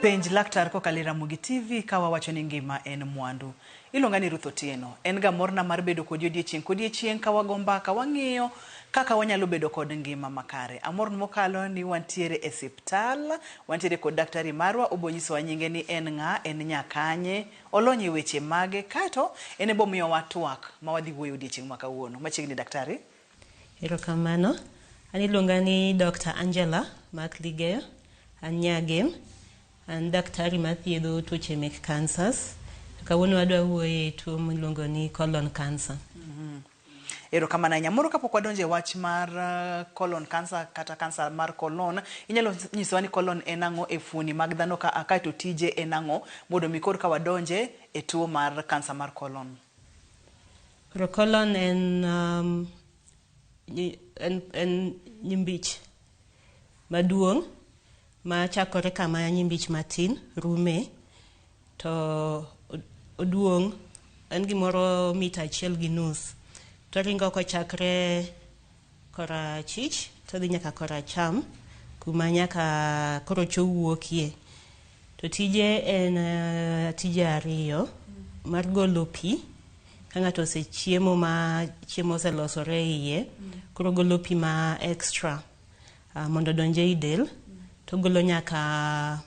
Penj laktar kokalo e Ramogi TV ka wawacho ni ngima en mwandu. Iluonga ni Ruth Otieno. En ga morna mar bedo kodi odiechieng' kodiechieng' ka wago mbaka wang'iyo kaka wanyalo bedo kod ngima makare. Amor mokalo ni wantiere e siptal, wantiere kod daktari marwa, obo nyisowa nyinge ni en ng'a, en nya kanye, olony e weche mage, kaeto en ebo miyowa twak ma wadhi wuoyo odiechieng' ma kawuono. Machiegni daktari. Erokamano. An iluonga ni Dr. Angela Mark Ligeyo. An Nyagem. An daktari mathiedho tuoche mek cancers. To kawuono wadwa wuoyo e tuo miluongo ni colon cancer. Erokamano ahinya. Moro kapok wadonjo e wach mar colon cancer kata cancer mar colon, inyalo nyisowa ni colon en ang'o e fuoni mag dhano ka kaeto tije en ang'o mondo mi koro ka wadonje e tuo mar cancer mar colon. Koro colon en, um, en, en nyimbich maduong' ma chakore kama nyimbich matin rume to oduong' en gimoro mita achiel gi nus to oringo kochakre korachich to odhi nyaka koracham kuma nyaka koro cho wuokie. To tije en tije ariyo mar golo pi ka ng'ato osechiemo ma chiemo oselosore e iye koro ogolo pi ma extra mondo odonj ei del to ogolo nyaka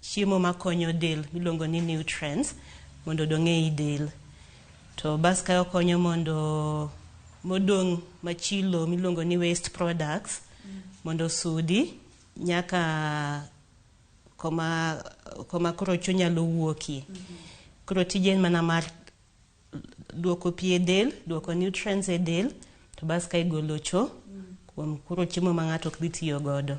chiemo makonyo del miluongo ni nutrients mondo odong' ei del. To bas kae okonyo mondo modong' machilo miluongo ni waste products mondo osudi nyaka koma koma koro cho nyalo wuokie. Koro tije en mana mar duoko pi e del, duoko nutrients e del, to bas ka igolo cho kuom koro chiemo ma ng'ato ok dhi tiyo godo.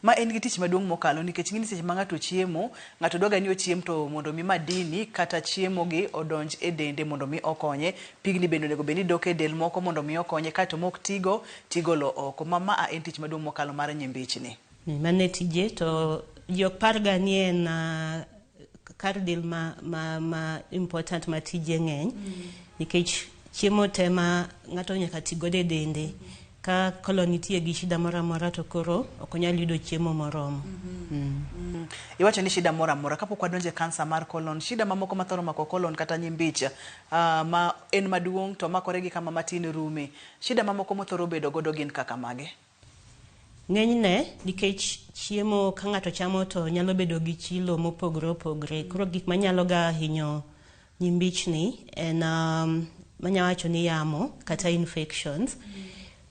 Ma en gi tich maduong' mokalo nikech ing'e ni seche ma ng'ato chiemo, ng'ato dwa ga ni ochiem to mondo mi madini kata chiemo gi odonj e dende mondo mi okonye. Pigni bende onego bed ni dok e del moko mondo mi okonye kaeto mok tigo tigolo oko. Ma maa en tich maduong' mokalo mar nyimbichni. Mano e tije to ji ok par ga ni en kar del ma, ma, ma important ma tije ng'eny nikech chiemo te ma ng'ato nyaka ti godo e dende ka colon nitie gi shida moro amora to koro ok onyal yudo chiemo moromo. Iwacho ni shida moro amora kapok wadonjo e kansa mar colon, shida mamoko mathoro mako colon kata nyimbich ma en maduong' to makore gi kama matin rume. Shida mamoko mothoro bedo godo gin kaka mage? Ng'enyne nikech chiemo ka ng'ato chamo to nyalo bedo gi chilo mopogore opogore. Koro gik manyalo ga hinyo nyimbichni en manya wacho ni yamo kata infections.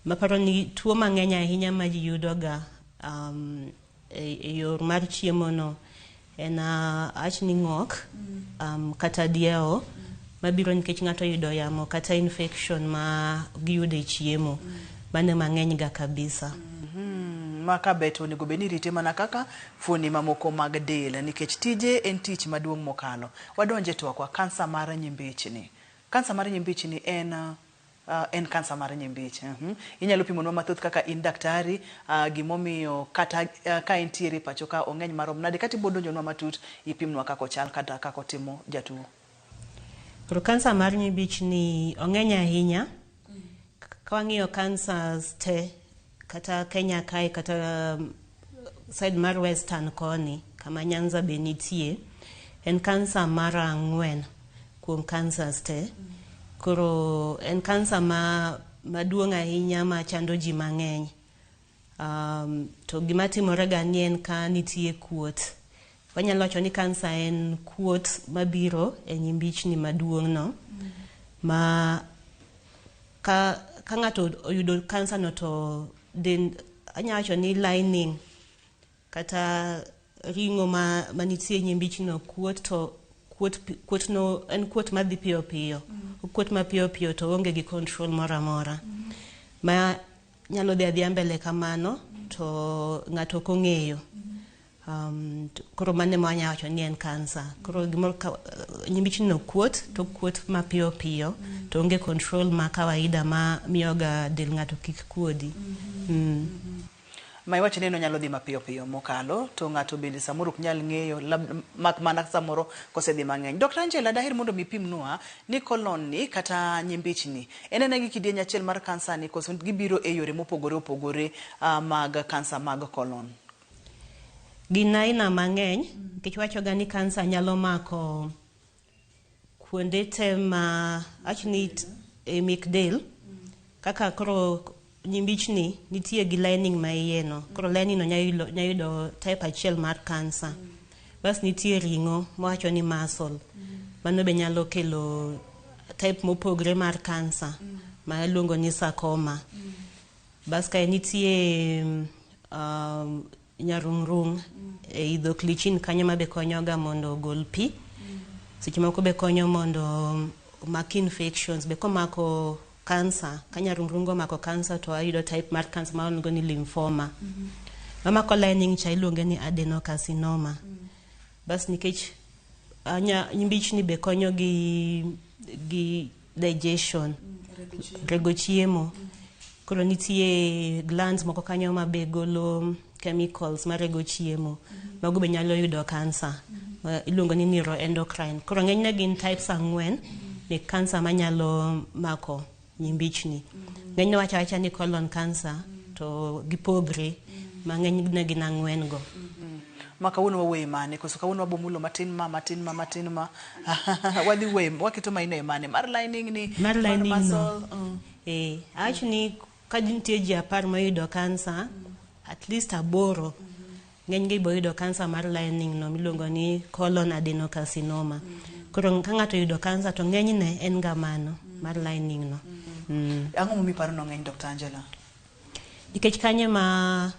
Maparo ni tuo mang'eny ahinya ma ji yudo ga e yor mar chiemo no en awach ni ng'ok kata diewo mabiro nikech ng'ato oyudo yamo kata infection ma giyudo e chiemo. Mano ema ng'eny ga kabisa. Ma ka bet onego bed ni irite mana kaka fuoni mamoko mag del nikech tije en tich maduong' mokalo. Wadonje twakwa kansa mar nyimbichni. Kansa mar nyimbichni en en kansa mar nyimbich. Inyalo pimonwa mathoth kaka in daktari gimomiyo kata ka entiere e pacho ka ong'eny marom nade kata ibo donjonwa matut ipimnwa kaka ochal kata kaka otimo jatuo. Koro kansa mar nyimbichni ong'eny ahinya. Ka wang'iyo cancers te kata Kenya kae kata side mar western koni kama Nyanza be nitie en kansa mar ang'wen kuom cancers te. Koro en kansa ma maduong' ahinya ma chando ji mang'eny. To gima timore ga ni en ka nitie kuot. Wanyalo wacho ni kansa en kuot mabiro e nyimbichni maduong' no ma ka ka ng'ato oyudo kansa no to dend anya wacho ni lining kata ring'o ma manitie e nyimbichno kuot to kuot kuot no en kuot madhi piyo piyo. Okuot mapiyo piyo to oonge gi control moro amora. Ma nyalo dhi adhiya mbele kamano to ng'ato ok ong'eyo. Koro mano ema wanya wacho ni en kansa. Koro gimoro ka nyimbichno kuot to kuot mapiyo piyo to onge control ma kawaida ma miyo ga del ng'ato kik kuodi. Ma iwacho ni en onyalo dhi mapiyo piyo mokalo to ng'ato bende samoro ok nyal ng'eyo mak mana samoro kosedhi mang'eny. Dr. Angela daher mondo mi ipimnwa ni colon ni kata nyimbichni en ena gi kidieny achiel mar kansa ni koso gibiro e yore mopogore opogore mag kansa mag colon? Gin aina mang'eny nikech wachoga ni kansa nyalo mako kuonde te ma awach ni e mek del kaka koro nyimbichni nitie gi lining ma iye no koro lining no nyalo yudo type achiel mar kansa. Bas nitie ring'o mawacho ni muscle mano be nyalo kelo type mopogre mar kansa ma iluongo ni sarcoma. Bas kae nitie nyarung'rung' ei dhok lichin kanyo ma be konyoga mondo ogol pi. Seche moko be konyo mondo omak infections be komako kansa ka nyarung'rung omako kansa to wayudo type mar kansa ma waluongo ni lymphoma. Mamako lining cha iluonge ni adenocarcinoma. Bas nikech nyimbichni be konyo gi digestion, rego chiemo. Koro nitie glands moko kanyo ma be golo chemicals marego chiemo. Mago be nyalo yudo kansa. Iluongo ni neuroendocrine. Koro ng'enyne gin types ang'wen mek kansa manyalo mako nyimbichni. Ng'enyne wacho awacha ni colon cancer to gipogre ma ng'enyne gin ang'wen go. Ma kawuono wawuoye mane koso kawuono wabomulo matin ma matin ma matin ma wadhi wuoye waketo maino e mane mar lining ni Mar lining no. muscle. Awach ni ka nitie ji 10 moyudo kansa, at least 8 ng'enygi bo yudo kansa mar lining no miluongo ni colon adenocarcinoma. Koro ka ng'ato oyudo kansa to ng'enyne en ga mano mar lining no. Ang'o momiyo iparo no ng'eny Dr. Angela? Nikech kanyo ma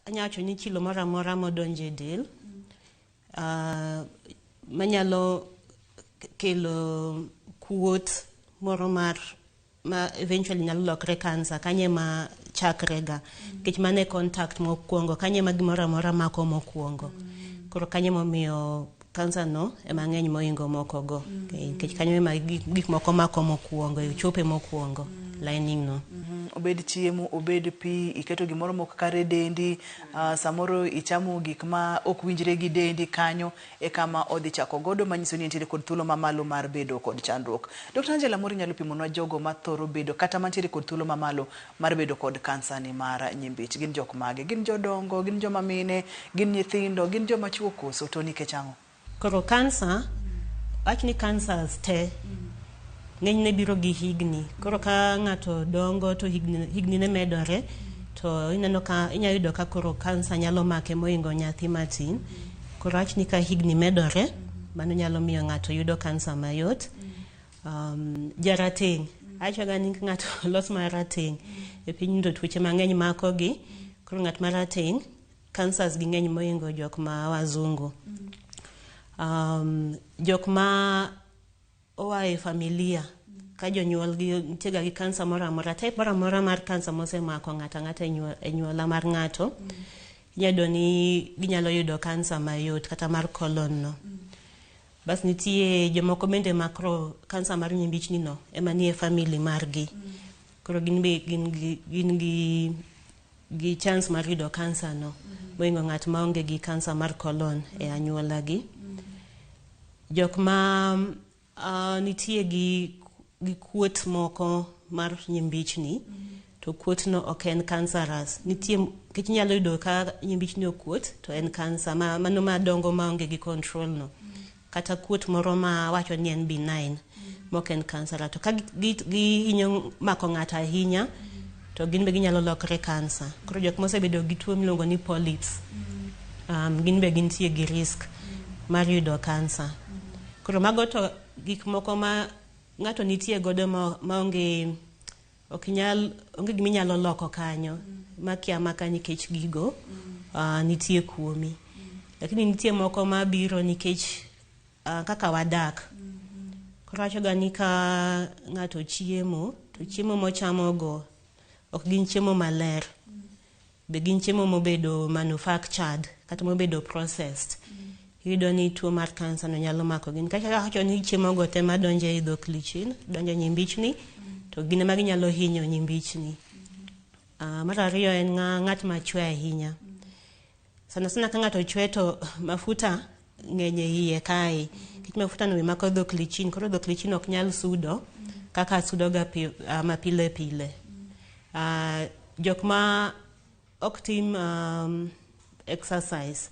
anyalo wacho ni chilo moro amora modonjo e del manyalo kelo kuot moro mar ma eventually nyalo lokre kansa kanyo ema chakre ga nikech mano e contact mokwongo kanyo ema gimoro amora mako mokwongo. Koro kanyo emomiyo kansa no ema ng'eny mohingo moko go nikech kanyo ema gik moko mako mokwongo chope mokwongo lining no. Obed chiemo, obed pi, iketo gimoro mok kare e dendi, samoro ichamo gik ma ok winjre gi dendi kanyo e kama odhi chako godo manyiso ni entiere kod thuolo mamalo mar bedo kod chandruok. Dr. Angela Mori nyalo pimonwa jogo mathoro bedo kata mantiere kod thuolo mamalo mar bedo kod kansa ni mar nyimbich. Gin jok mage? Gin jodongo, gin joma mine, gin nyithindo, gin joma chuo koso to nikech ang'o? Koro kansa, wach ni cancers te ng'enyne biro gi higni. Koro ka ng'ato dongo to higni ne medore to ineno ka inyalo yudo ka koro kansa nyalo make mohingo nyathi matin. Koro wach ni ka higni medore, mano nyalo miyo ng'ato yudo kansa mayot. Jarateng', awachoga ni ng'ato los marateng' e piny to tuoche mang'eny makogi. Koro ng'at marateng' cancers gi ng'eny mohingo jok ma wazungu. Jok ma oa e familia ka jonyuol gi nitie ga gi kansa moro amora, type moro amora mar kansa mosemako ng'ato ang'ata e nyuola mar ng'ato, inyalo yudo ni ginyalo yudo kansa mayot kata mar colon no. Bas nitie jomoko bende ma koro kansa mar nyimbichni no ema nie family margi. Koro gin be gin gi chance mar yudo kansa no mohingo ng'at maonge gi kansa mar colon e anyuola gi. Jok ma nitie gi kuot moko mar nyimbichni to kuot no ok en cancerous. Nitie nikech inyalo yudo ka nyimbichni okuot to en kansa mano madongo maonge gi control no. Kata kuot moro ma wacho ni en benign mok en cancerous. To ka gihinyo mako ng'ato ahinya to gin be ginyalo lokre kansa. Koro jok mosebedo gi tuo miluongo ni polyps, gin be gintie gi risk mar yudo kansa. Koro mago to gik moko ma ng'ato nitie godo maonge ok nyal onge gima inyalo loko kanyo makia maka nikech gigo nitie kuomi. Lakini nitie moko mabiro nikech kaka wadak. Koro awachoga ni ka ng'ato chiemo to chiemo mochamo go ok gin chiemo maler. Be gin chiemo mobedo manufactured kata mobedo processed. Iyudo ni tuo mar kansa no nyalo mako gi. Nikech awacho ni chiemo go te madonjo e dhok lichin, donjo e nyimbichni, to gin ema ginyalo hinyo nyimbichni. Mar ariyo en ng'at machwe ahinya. Sana sana ka ng'ato chwe to mafuta ng'eny e iye kae. Nikech mafuta no be mako dhok lichin, koro dhok lichin ok nyal sudo kaka sudoga mapile pile. Jok ma ok tim exercise.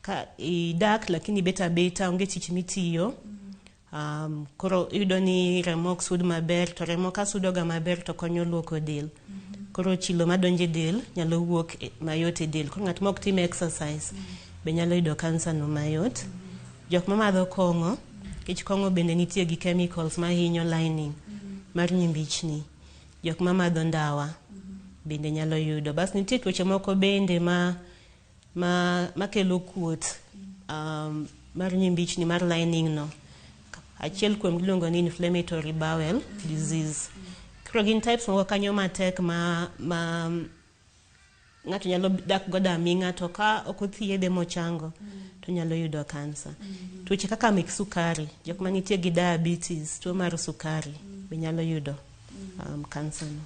Ka idak lakini ibet abeta onge tich mitiyo, koro iyudo ni remo ok sud maber to remo ka sudoga maber to konyo luoko del. Koro chilo madonjo e del nyalo wuok mayot e del. Koro ng'at ma ok tim exercise be nyalo yudo kansa no mayot. Jok mamadho kong'o, nikech kong'o bende nitie gi chemicals mahinyo lining mar nyimbichni. Jok mamadho ndawa bende nyalo yudo. Bas nitie tuoche moko bende ma makelo kuot mar nyimbichni mar lining no. Achiel kuom iluongo ni inflammatory bowel disease. Koro gin types moko kanyo matek ma ng'ato nyalo dak godo aming'a to ka ok othiedhe mochango to nyalo yudo kansa. Tuoche kaka mek sukari, jok manitie gi diabetes, tuo mar sukari be nyalo yudo kansa no.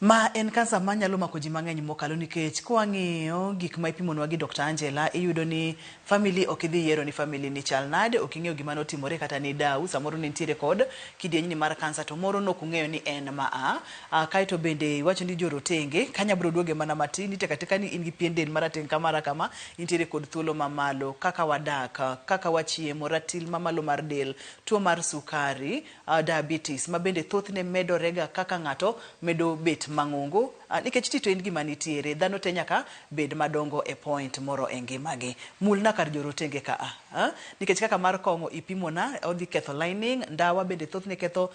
Ma en kansa manyalo mako ji mang'eny mokalo nikech kwang'iyo gik ma ipimonwa gi Dr. Angela iyudo ni family ok idhi yiero ni family ni chal nade ok ing'eyo gima notimore kata ni dau samoro ne nitiere kod kidieny ni mar kansa to moro nok ung'eyo ni en ma a kaeto bende iwacho ni jorotenge kanya bro duoge mana matin ni tek ateka ni in gi pien del marateng' kamara kama intiere kod thuolo mamalo kaka wadak kaka wachiemo ratil mamalo mar del tuo mar sukari diabetes ma bende thothne medorega kaka ng'ato medo bet mang'ongo nikech ti to en gima nitiere dhano te nyaka bed madongo e point moro e ngimagi mulna kar jorotenge ka a nikech kaka mar kong'o ipimona odhi ketho lining ndawa bende thothne ketho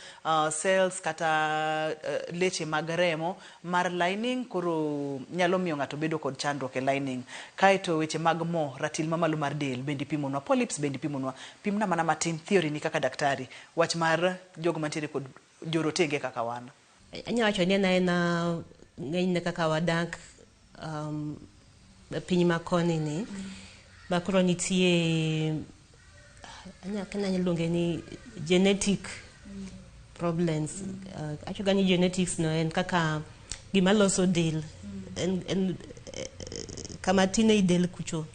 cells kata leche mag remo mar lining koro nyalo miyo ng'ato bedo kod chandruok e lining kaeto weche mag mo ratil mamalo mar del bende ipimonwa polyps bende ipimonwa pimna mana matin theory ni kaka daktari wach mar jogo mantiere kod jorotenge kaka wan. Anya wacho ni en aena ng'enyne kaka wadak e piny makoni ni ma koro nitie anya luonge ni genetic problems. Awacho ni genetics no en kaka gima loso del en kama tin ei del kucho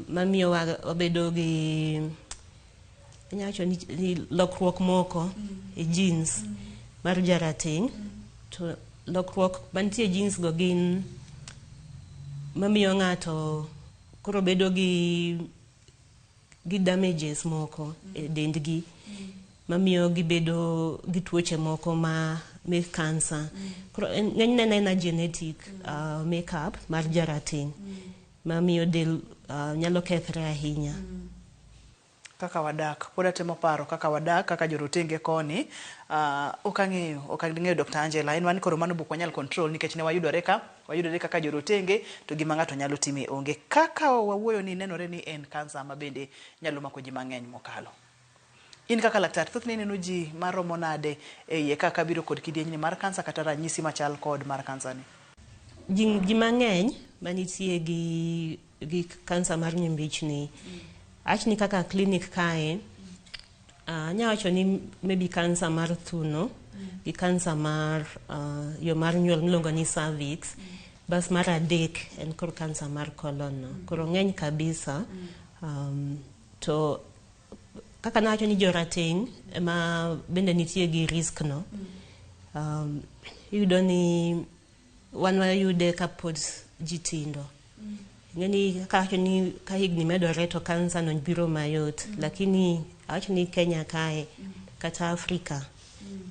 mamiyo wabedo gi anya wacho ni lokruok moko e genes mar jarateng' to lokruok mantie e genes go gin mamiyo ng'ato koro bedo gi damages moko e dendgi mamiyo gibedo gi tuoche moko ma mek kansa. Koro ng'enyne en aena genetic makeup mar jarateng' mamiyo del nyalo kethre ahinya. Kaka wadak pod atemo paro kaka wadak kaka jorotenge koni ok ang'eyo ok ang'eyo Dr. Angela en wan koro mano bok wanyal control nikech ne wayudore ka wayudore kaka jorotenge to gima ng'ato nyalo time onge kaka wawuoyo ni nenore ni en kansa ma bende nyalo mako ji mang'eny mokalo in kaka laktar thothne ineno ji maromo nade e iye kaka biro kod kidieny ni mar kansa kata ranyisi machal kod mar kansa ni? Ji mang'eny manitie gi kansa mar nyimbichni awach ni kaka clinic kae anya wacho ni maybe kansa mar thuno gi kansa mar yo mar nyuol miluongo ni cervix bas mar adek en koro kansa mar colon no koro ng'eny kabisa to kaka nawacho ni jorateng' ema bende nitie gi risk no iyudo ni wan wayude kapod ji tindo ing'eni kaka awacho ni ka higni medore to kansa no biro mayot lakini awacho ni Kenya kae kata Afrika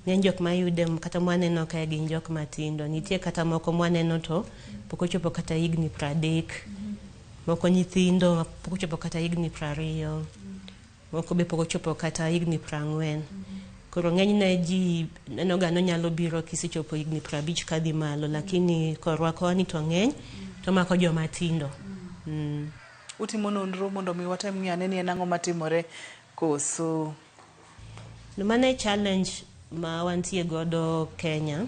ng'eny jok mayude kata mwaneno kae gin jok matindo nitie kata moko mwaneno to pok ochopo kata higni 30 moko nyithindo pok ochopo kata higni 20 moko be pok ochopo kata higni 40 koro ng'enyne ji neno ga nonyalo biro kisechopo higni 50 kadhi malo lakini korwa koni to ng'eny to mako joma tindo. Utimo nonro mondo mi watem ng'iyo ane ni en ang'o matimore koso? No mano e challenge ma wantie godo Kenya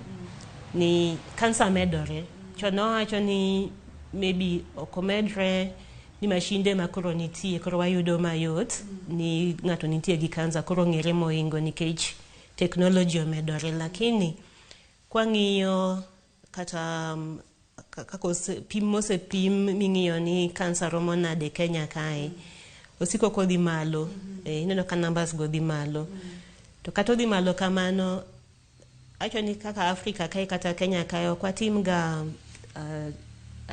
ni kansa medore. Chon nowacho ni maybe ok omedre ni mashinde ma koro nitie koro wayudo mayot ni ng'ato nitie gi kansa koro ng'ere mohingo nikech technology omedore lakini kwang'iyo kata kaka pim mosepim ming'iyo ni kansa romo nade Kenya kae osiko kodhi malo ineno ka numbers go dhi malo to kata odhi malo kamano awacho ni kaka Afrika kae kata Kenya kae ok watim ga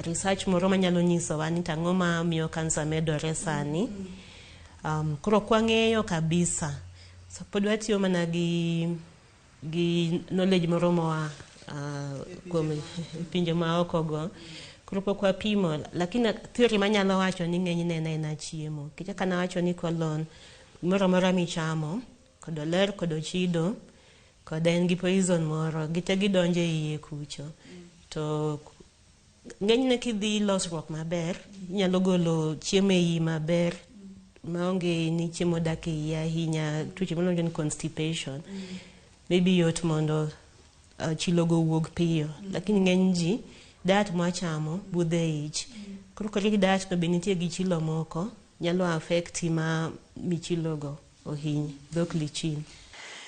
research moro manyalo nyisowa ni tang'o ma miyo kansa medore sani. Koro ok wang'eyo kabisa. So pod watiyo mana gi knowledge moro moa kuom pinje maoko go. Koro pok wapimo, lakini theory manyalo wacho ni ng'enyne en aena chiemo. Nikech kaka nawacho ni colon, gimoro amora michamo, kod oler kod ochido, kod en gi poison moro, gite gidonjo e iye kucho. To ng'enyne kidhi losruok maber, inyalo golo chiemo e iyi maber, maonge ni chiemo dak e iyi ahinya, tuoche miluongo ni constipation. Maybe yot mondo chilo go owuog piyo. Lakini ng'eny ji, diet mwachamo budho e ich. Koro kata diet no be nitie gi chilo moko, nyalo affect ma michilo go ohiny dhok lichin.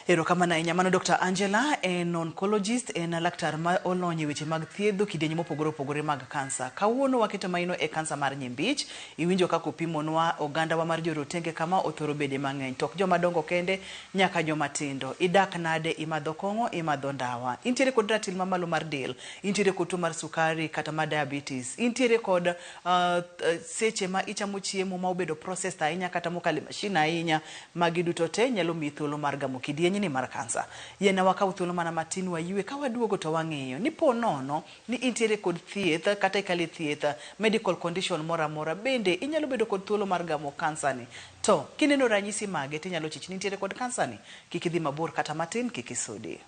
Erokamano ahinya. Mano Dr. Angela, en oncologist, en laktar ma olony e weche mag thiedho kidienje mopogore opogore mag kansa. Kawuono waketo maino e kansa mar nyimbich. Iwinjo kaka opimonwa ogandawa mar jorotenge kama othoro bede mang'eny. To ok joma dongo kende, nyaka joma tindo. Idak nade, imadho kong'o, imadho ndawa. Intiere kod ratil mamalo mar del, intiere kod tuo mar sukari kata mar diabetes, intiere kod seche ma ichamo chiemo ma obedo processed ahinya kata mokalo e machine ahinya. Magi duto te nyalo miyi thuolo mar gamo kidieny ni mar kansa. Yiena wakaw thuolo mana matin waywe, ka waduogo to wang'iyo ni po nono ni intiere kod thieth kata ikale thieth, medical condition moro amora, bende inyalo bedo kod thuolo mar gamo kansa ni. To kineno ranyisi mage tinyalo chich ni intiere kod kansa ni. Kik idhi mabor kata matin, kik isudi.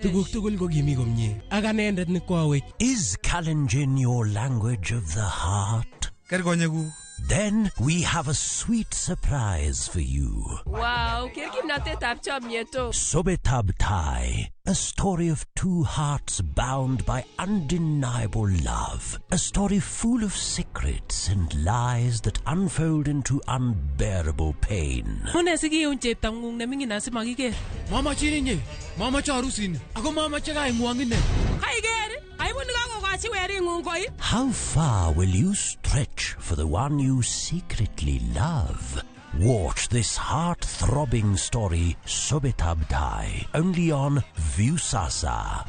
Tuguk tugul ko kimi komie. Ak anendet ni koawech. Is Kalenjin your language of the heart? Ker konyekuk. Then we have a sweet surprise for you. Wow, ker kimnatetab chomyet o. Sobetab Tai, a story of two hearts bound by undeniable love. A story full of secrets and lies that unfold into unbearable pain. Mune sikiun cheptang'ung neming'in asimakiker. Mamachin inye, mamache arusini, ako mamache kaing'wong ine. Kaiker, aibu nikakokochi wering'ung koi. How far will you stretch for the one you secretly love? Watch this heart-throbbing story, Sobetab Tai, only on Viusasa.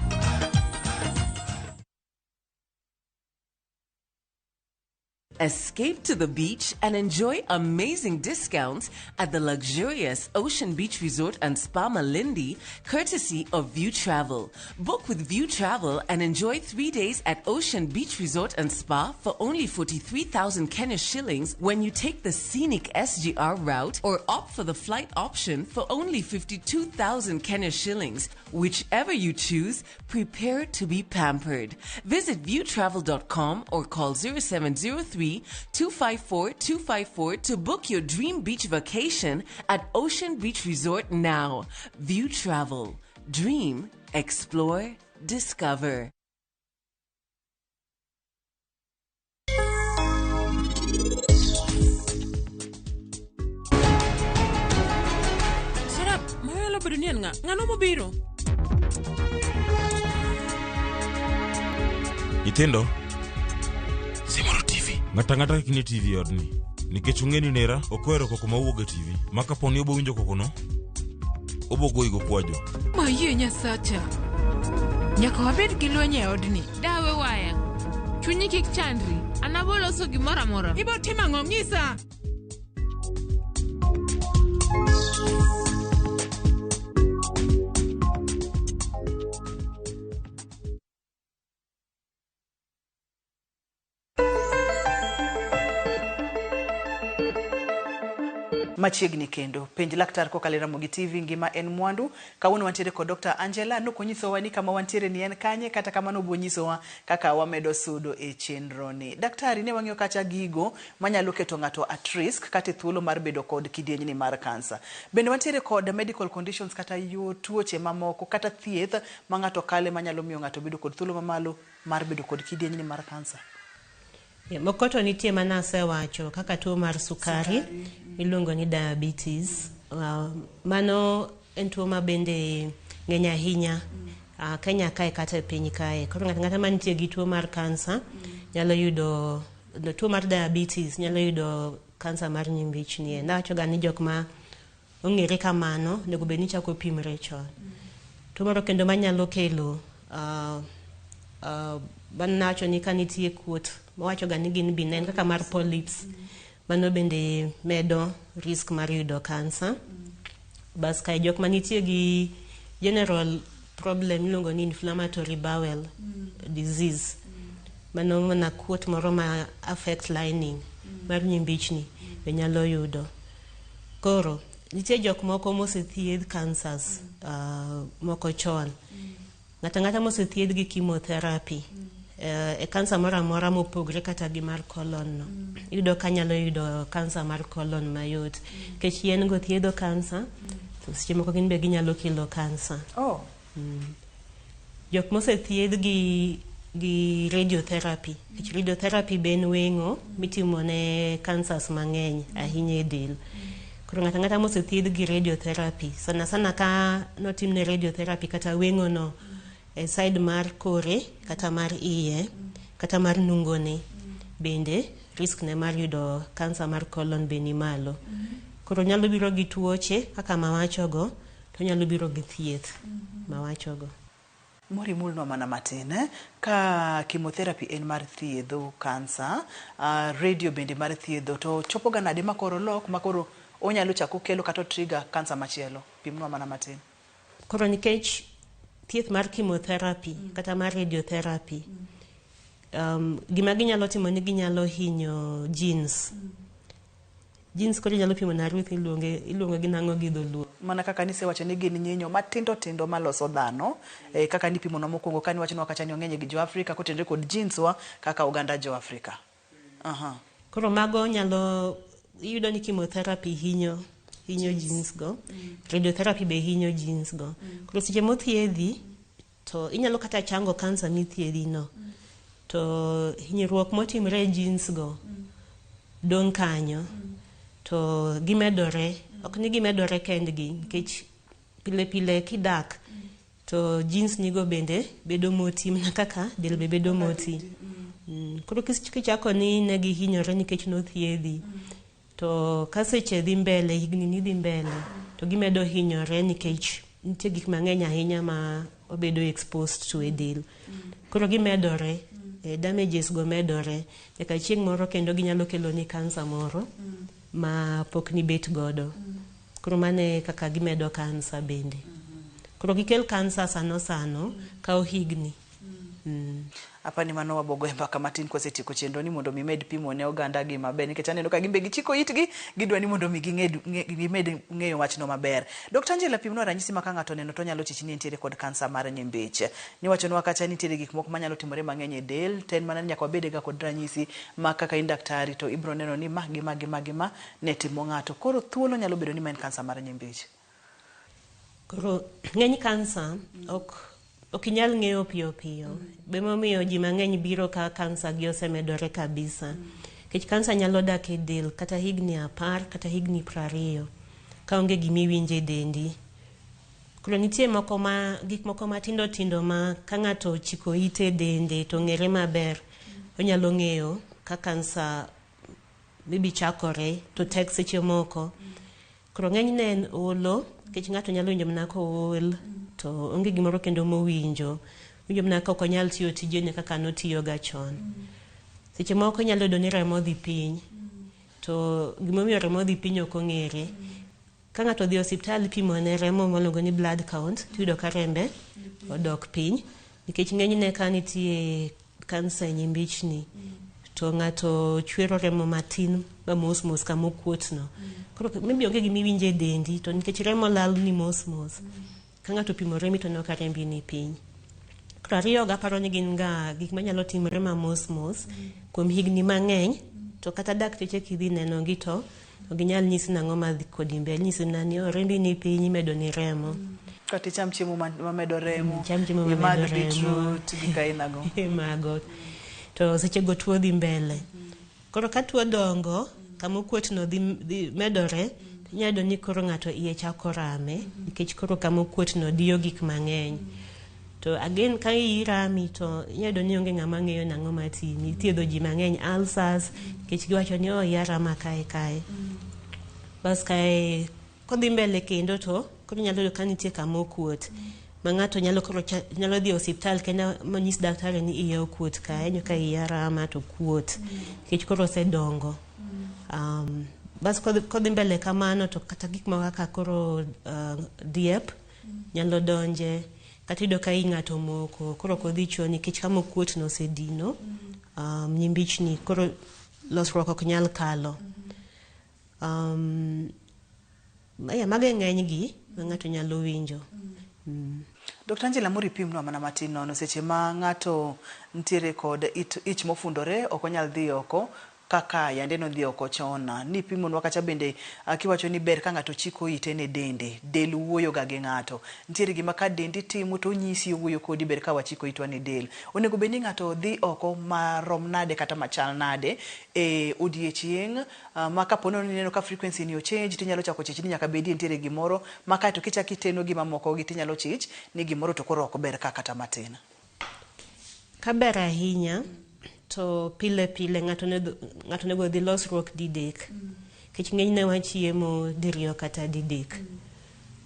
Escape to the beach and enjoy amazing discounts at the luxurious Ocean Beach Resort and Spa Malindi, courtesy of View Travel. Book with View Travel and enjoy 3 days at Ocean Beach Resort and Spa for only 43,000 Kenya shillings when you take the scenic SGR route, or opt for the flight option for only 52,000 Kenya shillings. Whichever you choose, prepare to be pampered. Visit viewtravel.com or call 0703 254 254 to book your dream beach vacation at Ocean Beach Resort now. View Travel. Dream, explore, discover. Sarap, mayalo bedo ni en ng'a? Ng'ano mobiro? Nyithindo, simoro TV. Ng'ato ang'ata kik ne TV e odni. Nikech ung'e ni nera ok ohero koko mawuok e TV. Ma kapo ni obo winjo kokono, obo goyi gokwaju. Mayie Nyasacha. Nyaka wabed gi lweny e odni. Dawe waya. Chunyi kik chandri. An abo loso gimoro amora. Ibo timo ang'o? Ng'isa. Machiegni kendo penj laktar kokalo e Ramogi TV, ngima en mwandu. Kawuono wantiere kod Dr. Angela, nokonyisowa ni kama wantiere ni en kanye, kata kamano obiro nyisowa kaka wamedo sudo e chenro ni. Daktari, ne wang'iyo kacha gigo manyalo keto ng'ato at risk kata e thuolo mar bedo kod kidieny ni mar kansa. Bende wantiere kod medical conditions kata yo tuoche mamoko kata thieth ma ng'ato kale manyalo miyo ng'ato bedo kod thuolo mamalo mar bedo kod kidieny ni mar kansa. Moko to nitie mana asewacho kaka tuo mar sukari miluongo ni diabetes. Mano en tuo ma bende ng'eny ahinya Kenya kae kata e piny kae. Koro ng'ato ang'ata mantie gi tuo mar kansa nyalo yudo tuo mar diabetes, nyalo yudo kansa mar nyimbich nie. Nawacho ga ni jok ma ong'ere kamano onego bed ni chako pimre chon. Tuo moro kendo manyalo kelo nawacho ni ka nitie kuot mawacho ga ni gin benign kaka mar polyps, mano bende medo risk mar yudo kansa. Bas kae jok manitie gi general problem iluongo ni inflammatory bowel disease, mano mana kuot moro ma affect lining mar nyimbichni be nyalo yudo. Koro nitie jok moko mosethiedh cancers moko chon. Ng'ato ang'ata mosethiedh gi chemotherapy e kansa moro amora mopogre kata gi mar colon no, iyudo ka nyalo yudo kansa mar colon mayot. Nikech yien go thiedho kansa, to seche moko gin be ginyalo kelo kansa. Oh. Jok mosethiedh gi radiotherapy, nikech radiotherapy be en weng'o mitimo ne cancers mang'eny ahinya e del. Koro ng'ato ang'ata mosethiedh gi radiotherapy, sana sana ka notimne radiotherapy kata weng'o no e side mar kore kata mar iye kata mar nungone, bende risk ne mar yudo kansa mar colon be ni malo. Koro nyalo biro gi tuoche kaka mawachogo, to nyalo biro gi thieth mawachogo. Mori mulnwa mana matin, eh? Ka chemotherapy en mar thiedho kansa, radio bende mar thiedho, to chopo ga nade makoro lok makoro onyalo chako kelo kata trigger kansa machielo? Pimnwa mana matin. Koro nikech thieth mar chemotherapy kata mar radiotherapy, gima ginyalo timo ni ginyalo hinyo genes. Genes koro inyalo pimo na Ruth iluonge gi nang'o gi dholuo? Mana kaka nisewacho ni gin nyinyo matindo tindo maloso dhano, kaka nipimonwa mokwongo ka niwachonwa kacha ni ong'eny gi jo Afrika kotenore kod genes wa kaka oganda jo Afrika. Aha. Koro mago nyalo iyudo ni chemotherapy hinyo genes go, radiotherapy be hinyo genes go. Koro seche mothiedhi to inyalo kata chango kansa mithiedhi no, to hinyruok motimre e genes go dong' kanyo, to gimedore. Ok ni gimedore kendgi, nikech pile pile kidak to genes nigo bende bedo moti mana kaka del be bedo moti. Koro kichako ni ne gihinyore nikech nothiedhi, to ka seche dhi mbele, higni ni dhi mbele, to gimedo hinyore nikech nitie gik mang'eny ahinya ma wabedo exposed to e del. Koro gimedore, damages go medore nyaka chieng' moro kendo ginyalo kelo ni kansa moro ma pok nibet godo. Koro mano e kaka gimedo kansa bende. Koro gikel kansa sano sano, kawo higni. Apani mano wabogo e mbaka matin kwasetieko chenro ni mondo mi med pimo ne oganda gi maber, nikech aneno ka gin be gichiko itgi, gidwa ni mondo mi gimed ng'eyo wachno maber. Dr. Angela, pimnwa ranyisi ma ka ng'ato oneno to onyalo chich ni entiere kod kansa mar nyimbich. Niwachonwa kacha nitiere gik moko manyalo timore mang'eny e del, to en mana ni nyaka wabed ga kod ranyisi ma kaka in daktari to ibiro neno ni ma gi ma gi ma gi ma ne timo ng'ato. Koro thuolo nyalo bedo ni ma en kansa mar nyimbich. Koro ng'eny kansa ok inyal ng'eyo piyo piyo. Emomiyo ji mang'eny biro ka kansa gi osemedore kabisa. Nikech kansa nyalo dak e del kata higni 10 kata higni 20 kaonge gimiwinjo e dendi. Koro nitie moko ma gik moko matindo tindo ma ka ng'ato ochiko ite e dende to ong'ere maber, onyalo ng'eyo ka kansa maybe chakore to tek seche moko. Koro ng'enyne en olo, nikech ng'ato nyalo winjo mana kool to onge gimoro kendo mowinjo. Owinjo mana ka ok onyal tiyo tijene kaka notiyo ga chon. Seche moko inyalo yudo ni remo dhi piny, to gimomiyo remo dhi piny ok ong'ere. Ka ng'ato odhi e osiptal ipimo ne remo miluongo ni blood count, tiyudo ka rembe odok piny. Nikech ng'enyne ka nitie kansa e nyimbichni, to ng'ato chwero remo matin ma mos mos kama okuot no. Koro maybe onge gimiwinjo e dendi, to nikech remo lalni mos mos, ka ng'ato opimo rembi to oneno ka rembi ni piny. Koro ariyo go aparo ni gin ga gik manyalo timore ma mos mos kuom higni mang'eny, to kata dakteche kidhi neno gi to ok ginyal nyisi nang'o madhi kodi mbele, inyisi mana ni oh, rembi ni piny, imedo ni remo. Kata icham chiemo mamedo remo, Cham chiemo mamedo imadh remo. beetroot, gik aina go. Mago. To sechego tuo dhi mbele. Koro ka tuo dongo, kama okuot no dhi medore, inyalo yudo ni koro ng'ato iye chako rame, nikech koro kama okuot no diyo gik mang'eny. To again ka iyi rami to inyalo yudo ni onge ng'ama ng'eyo nang'o matimi. Ithiedho ji mang'eny ulcers nikech giwacho ni oh iya rama kae kae. Bas kae kodhi mbele kendo to koro inyalo yudo ka nitie kama okuot ma ng'ato nyalo koro nyalo dhi e osiptal kendo manyis daktari ni iye okuot kae nyo ka iya rama to kuot nikech koro osedongo. Bas kodhi mbele kamano to kata gik moko kaka koro diep nyalo donje kata iyudo ka i ng'ato omoko koro ok odhi choo nikech kama okuot no osedino nyimbichni koro losruok ok nyal kalo. Mago e ng'eny gi ma ng'ato nyalo winjo. Dr. Angela Mori pimnwa mana matin nono seche ma ng'ato nitiere kod ich mofundore ok onyal dhi oko kaka yande nodhi oko chon. Nipimonwa kacha bende kiwacho ni ber ka ng'ato chiko ite ne dende. Del wuoyo ga gi ng'ato. Nitiere gima ka dendi timo to onyisi owuoyo kodi ber ka wachiko itwa ne del. Onego bed ni ng'ato dhi oko marom nade kata machal nade e odiechieng' ma kapo ni ineno ka frequency ni ochange tinyalo chako chich ni nyaka bedie nitiere gimoro ma kaeto kichako iteno gi mamoko gi tinyalo chich ni gimoro to koro ok ber ka kata matin. Kaber ahinya to pile pile ng'ato onego dhi losruok didek. Nikech ng'enyne wachiemo diriyo kata didek.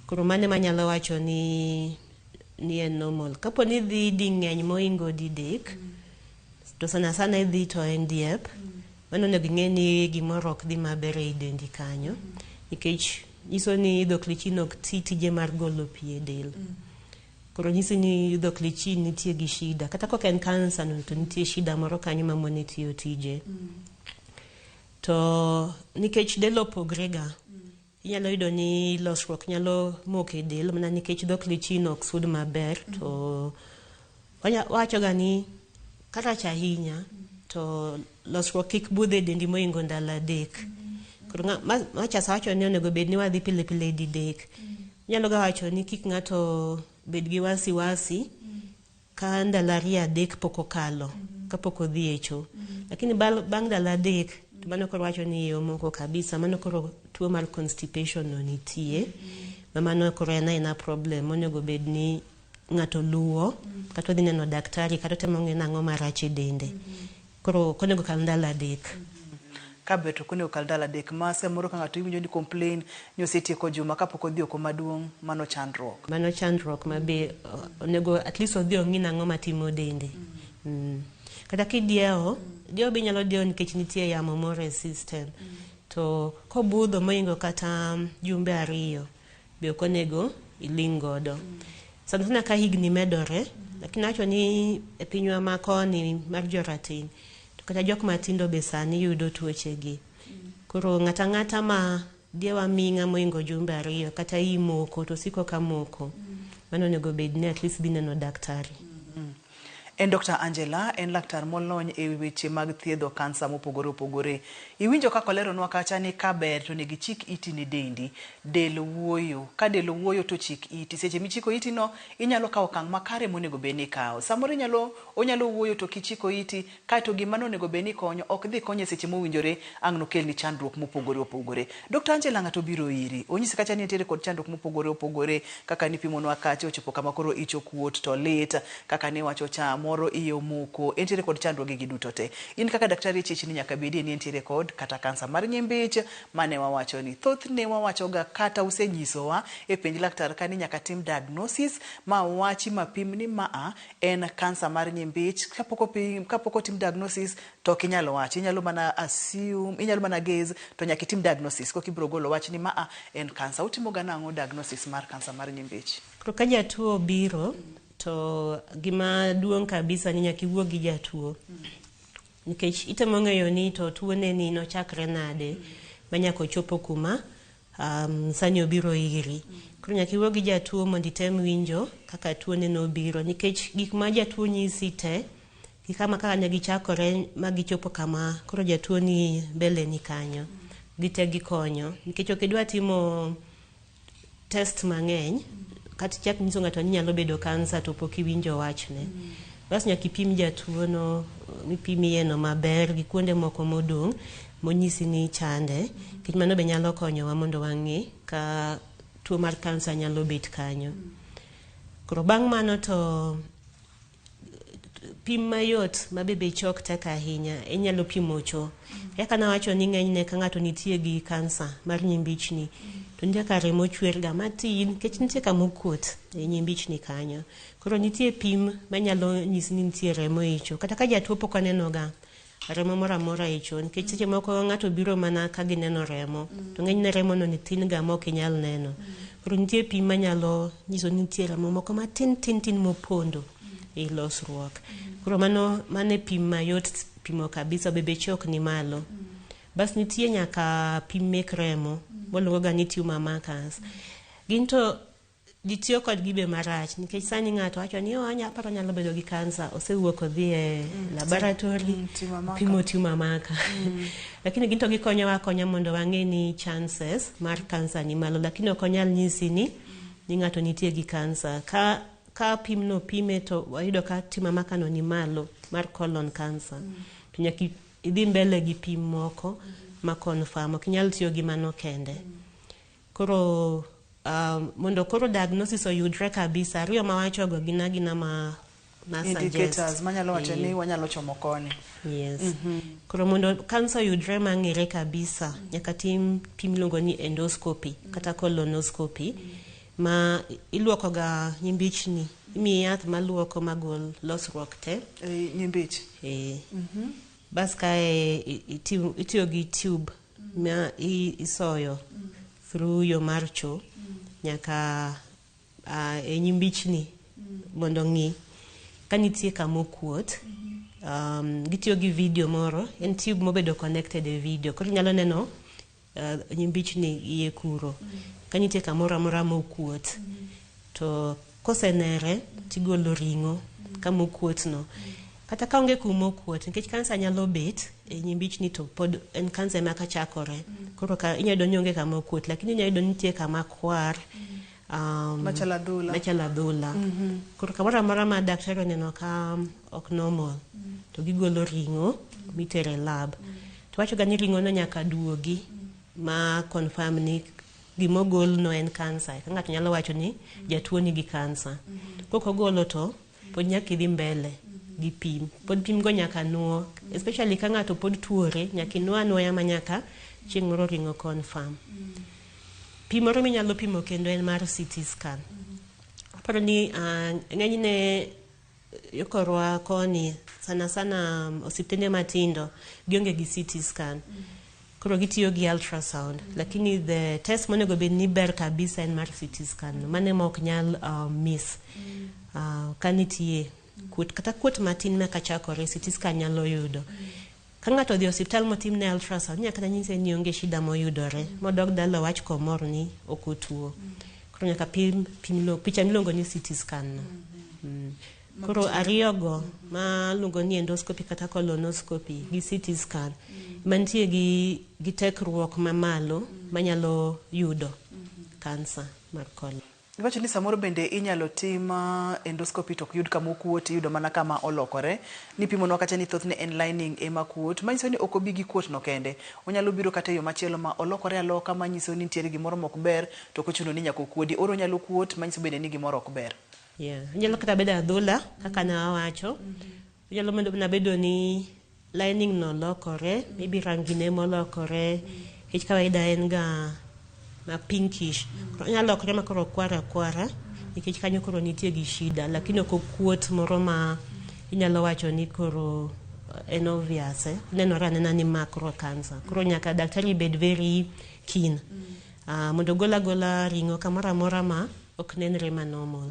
Koro mano ema anyalo wacho ni en normal. Kapo ni idhi ding'eny mohingo didek, to sana sana idhi to en diep, mano onego ing'e ni gimoro ok dhi maber ei dendi kanyo. Nikech nyiso ni dhok lichin ok ti tije mar golo pi e del. Koro nyisi ni dhok lichin nitie gi shida. Kata kok en kansa no to nitie shida moro kanyo mamone tiyo tije. To nikech del opogre ga, inyalo yudo ni losruok nyalo moko e del mana nikech dhok lichin ok sud maber. To wawacho ga ni karach ahinya to losruok kik budh e dendi mohingo ndalo adek. Koro macha sawacho ni onego bed ni wadhi pile pile didek. Inyalo ga wacho ni kik ng'ato bed gi wasiwasi ka ndalo ariyo adek pok okalo kapok odhi e choo. Lakini bang' ndalo adek to mano koro wacho ni iye omoko kabisa, mano koro tuo mar constipation no nitie. Ma mano koro en aena problem monego bed ni ng'ato luwo kata odhi neno daktari kata otemo ng'e nang'o marach e dende. Koro ok onego kal ndalo adek. Kaber to ok onego kal ndalo adek ma samoro ka ng'ato iwinjo ni complain ni osetieko juma kapok odhi oko maduong' mano chandruok. Mano chandruok ma be onego at least odhi ong'i nang'o matimo dende. Kata kidiewo, diewo be inyalo diewo nikech nitie yamo moro e system. To kobudho mohingo kata jumbe ariyo be ok onego iling' godo. Sana sana ka higni medore, lakini awacho ni e pinywa ma koni mar jorateng' to kata jok matindo be sani yudo tuoche gi. Koro ng'ata ang'ata ma diewo aming'a mohingo jumbe ariyo kata iyi moko to osiko ka moko, mano onego bed ni at least dhi neno daktari. En Dr. Angela, en laktar molony e weche mag thiedho kansa mopogore opogore. Iwinjo kaka oleronwa kacha ni kaber to onego ichik iti ne dendi. Del wuoyo. Ka del wuoyo to chik iti. Seche michiko iti no, inyalo kawo okang' makare monego bed ni ikawo. Samoro onyalo wuoyo to kichiko iti, kaeto gima nonego bed ni konyo ok dhi konyo e seche mowinjore ang' nokelni chandruok mopogore opogore. Dr. Angela ng'ato biro iri. Onyisi kacha ni entiere kod chandruok mopogore opogore kaka nipimonwa kacha ochopo kama koro ich okuot to lit, kaka niwacho cha moro iye omoko, entiere kod chandruoge gi duto te. In kaka daktari chich ni nyaka bedie ni entiere kod kata kansa mar nyimbich mane wawacho ni thothne wawacho ga kata usenyisowa e penj laktar ka ni nyaka tim diagnosis ma wachi mapim ni maa en kansa mar nyimbich. Kapok otim diagnosis to ok inyal wachi, inyalo mana assume, inyalo mana guess to nyaka itim diagnosis koka ibiro golo wach ni maa en kansa. Utimo ga nang'o diagnosis mar kansa mar nyimbich? Koro ka jatuo obiro to gima duong' kabisa ni nyaka iwuo gi jatuo. Nikech itemo ng'eyo ni to tuone ni nochakre nade ma nyaka ochopo kuma sani obiro iri. Koro nyaka iwuo gi jatuo mondo item winjo kaka tuone nobiro nikech gik ma jatuo nyisi te gi kama kaka ne gichakore ma gichopo kama koro jatuo ni mbele ni kanyo. Gite gikonyo nikech ok idwa timo test mang'eny kata ichak nyiso ng'ato ni nyalo bedo kansa to pok iwinjo wachne. Bas nyaka ipim jatuo no, mipim iye no maber gi kuonde moko modong' monyisi ni chande, nikech mano be nyalo konyowa mondo wang'e ka tuo mar kansa nyalo bet kanyo. Koro bang' mano to pim mayot ma be beche ok tek ahinya inyalo pimo cho. Kaka nawacho ni ng'enyne ka ng'ato nitie gi kansa mar nyimbichni to nitie kaka remo chwer ga matin nikech nitie kama okuot e nyimbichni kanyo. Koro nitie pim manyalo nyisi ni nitie remo e cho kata ka jatuo pok oneno ga remo moro amora e cho nikech seche moko ng'ato biro mana ka gineno remo to ng'enyne remo no ni tin ga ma ok inyal neno. Koro nitie pim manyalo nyiso ni nitie remo moko matin tin tin mopondo e losruok. Koro mano mano e pim mayot pimo kabisa be beche ok ni malo. Bas nitie nyaka pim mek remo waluongo ga ni tumor markers. Gin to ji tiyo kodgi be marach nikech sani ng'ato wacho ni oh, aparo anyalo bedo gi kansa osewuok odhi e laboratory tumor marker. pimo tumor marker. Lakini gin to gikonyowa akonya mondo wang'e ni chances mar kansa ni malo lakini ok onyal nyisi ni ni ng'ato nitie gi kansa. Ka pim no pime to wayudo ka tumor marker no ni malo mar colon cancer. To nyaka idhi mbele gi pim moko ma confirm ok inyal tiyo gi mano kende. Koro mondo koro diagnosis oyudre kabisa ariyo mawacho go gin agina ma Indicators suggest. manyalo wacho ni wanyalo chomo koni. Yes. Koro mondo kansa oyudre mang'ere kabisa nyaka tim pim miluongo ni endoscopy kata colonoscopy ma iluoko ga nyimbichni imiyi yath maluoko magol losruok te. Nyimbich. Bas kae itiyo gi tube ma isoyo through yo mar cho nyaka e nyimbichni mondo ng'i ka nitie kama okuot. Gitiyo gi video moro en tube mobedo connected e video koro inyalo neno nyimbichni iye kuro ka nitie kamoro amora mokuot to kosenere tigolo ring'o kama okuot no kata ka onge kuma okuot nikech kansa nyalo bet e nyimbichni to pod en kansa ema kachakore koro ka inyalo yudo ni onge kama okuot lakini inyalo yudo ni nitie kama kwar Machalo adhola. Machalo adhola. Koro kamoro amora ma daktari oneno ka ok normal to gigolo ring'o mitero e lab. To wacho ga ni ring'o no nyaka duogi ma confirm ni gimogol no en kansa. Ka ng'ato nyalo wacho ni jatuo nigi kansa. Kok ogolo to pod nyaka idhi mbele gi pim. Pod pim go nyaka nuo especially ka ng'ato pod tuore nyaka inuo anuoya ma nyaka chieng' moro ring'o confirm. Pim moro minyalo pimo kendo en mar CT scan. Aparo ni ng'enyne yokorwa koni sana sana osiptende matindo gionge gi CT scan. Koro gitiyo gi ultrasound. Lakini the test monego bed ni ber kabisa en mar CT scan. No. Mano ema ok nyal miss. Ka nitie kuot kata kuot matin ma kachakore CT scan nyalo yudo. Ka ng'ato odhi e osiptal motimne ultrasound inyalo kata nyise ni onge shida moyudore modog dala owach komor ni ok otuo. Koro nyaka pim, picha miluongo ni CT scan no. Koro ariyogo ma luongo ni endoscopy kata colonoscopy gi CT scan mantie gi tekruok mamalo manyalo yudo kansa mar colon. Iwacho ni samoro bende inyalo tim endoscopy to ok yud kama okuot, iyudo mana kama olokore. Nipimonwa kacha ni thothne en lining ema kuot, manyiso ni ok obi gi kuot no kende. Onyalo biro kata e yo machielo ma olokore aloka manyiso ni nitiere gimoro mok ber to ok ochuno ni nyaka okuodi. Oro onyalo kuot manyiso bende ni gimoro ok ber. Yeah. Onyalo kata bedo adhola kaka nawacho. Onyalo mana bedo ni lining no lokore, maybe rangi ne molokore, nikech kawaida en ga ma pinkish. Koro onyalo lokore ma koro okwar akwara nikech kanyo koro nitie gi shida lakini ok okuot moro ma inyalo wacho ni koro en obvious. Nenore anena ni ma koro kansa. Koro nyaka daktari bed very keen mondo ogol agola ring'o kamoro amora ma ok nenre ma normal.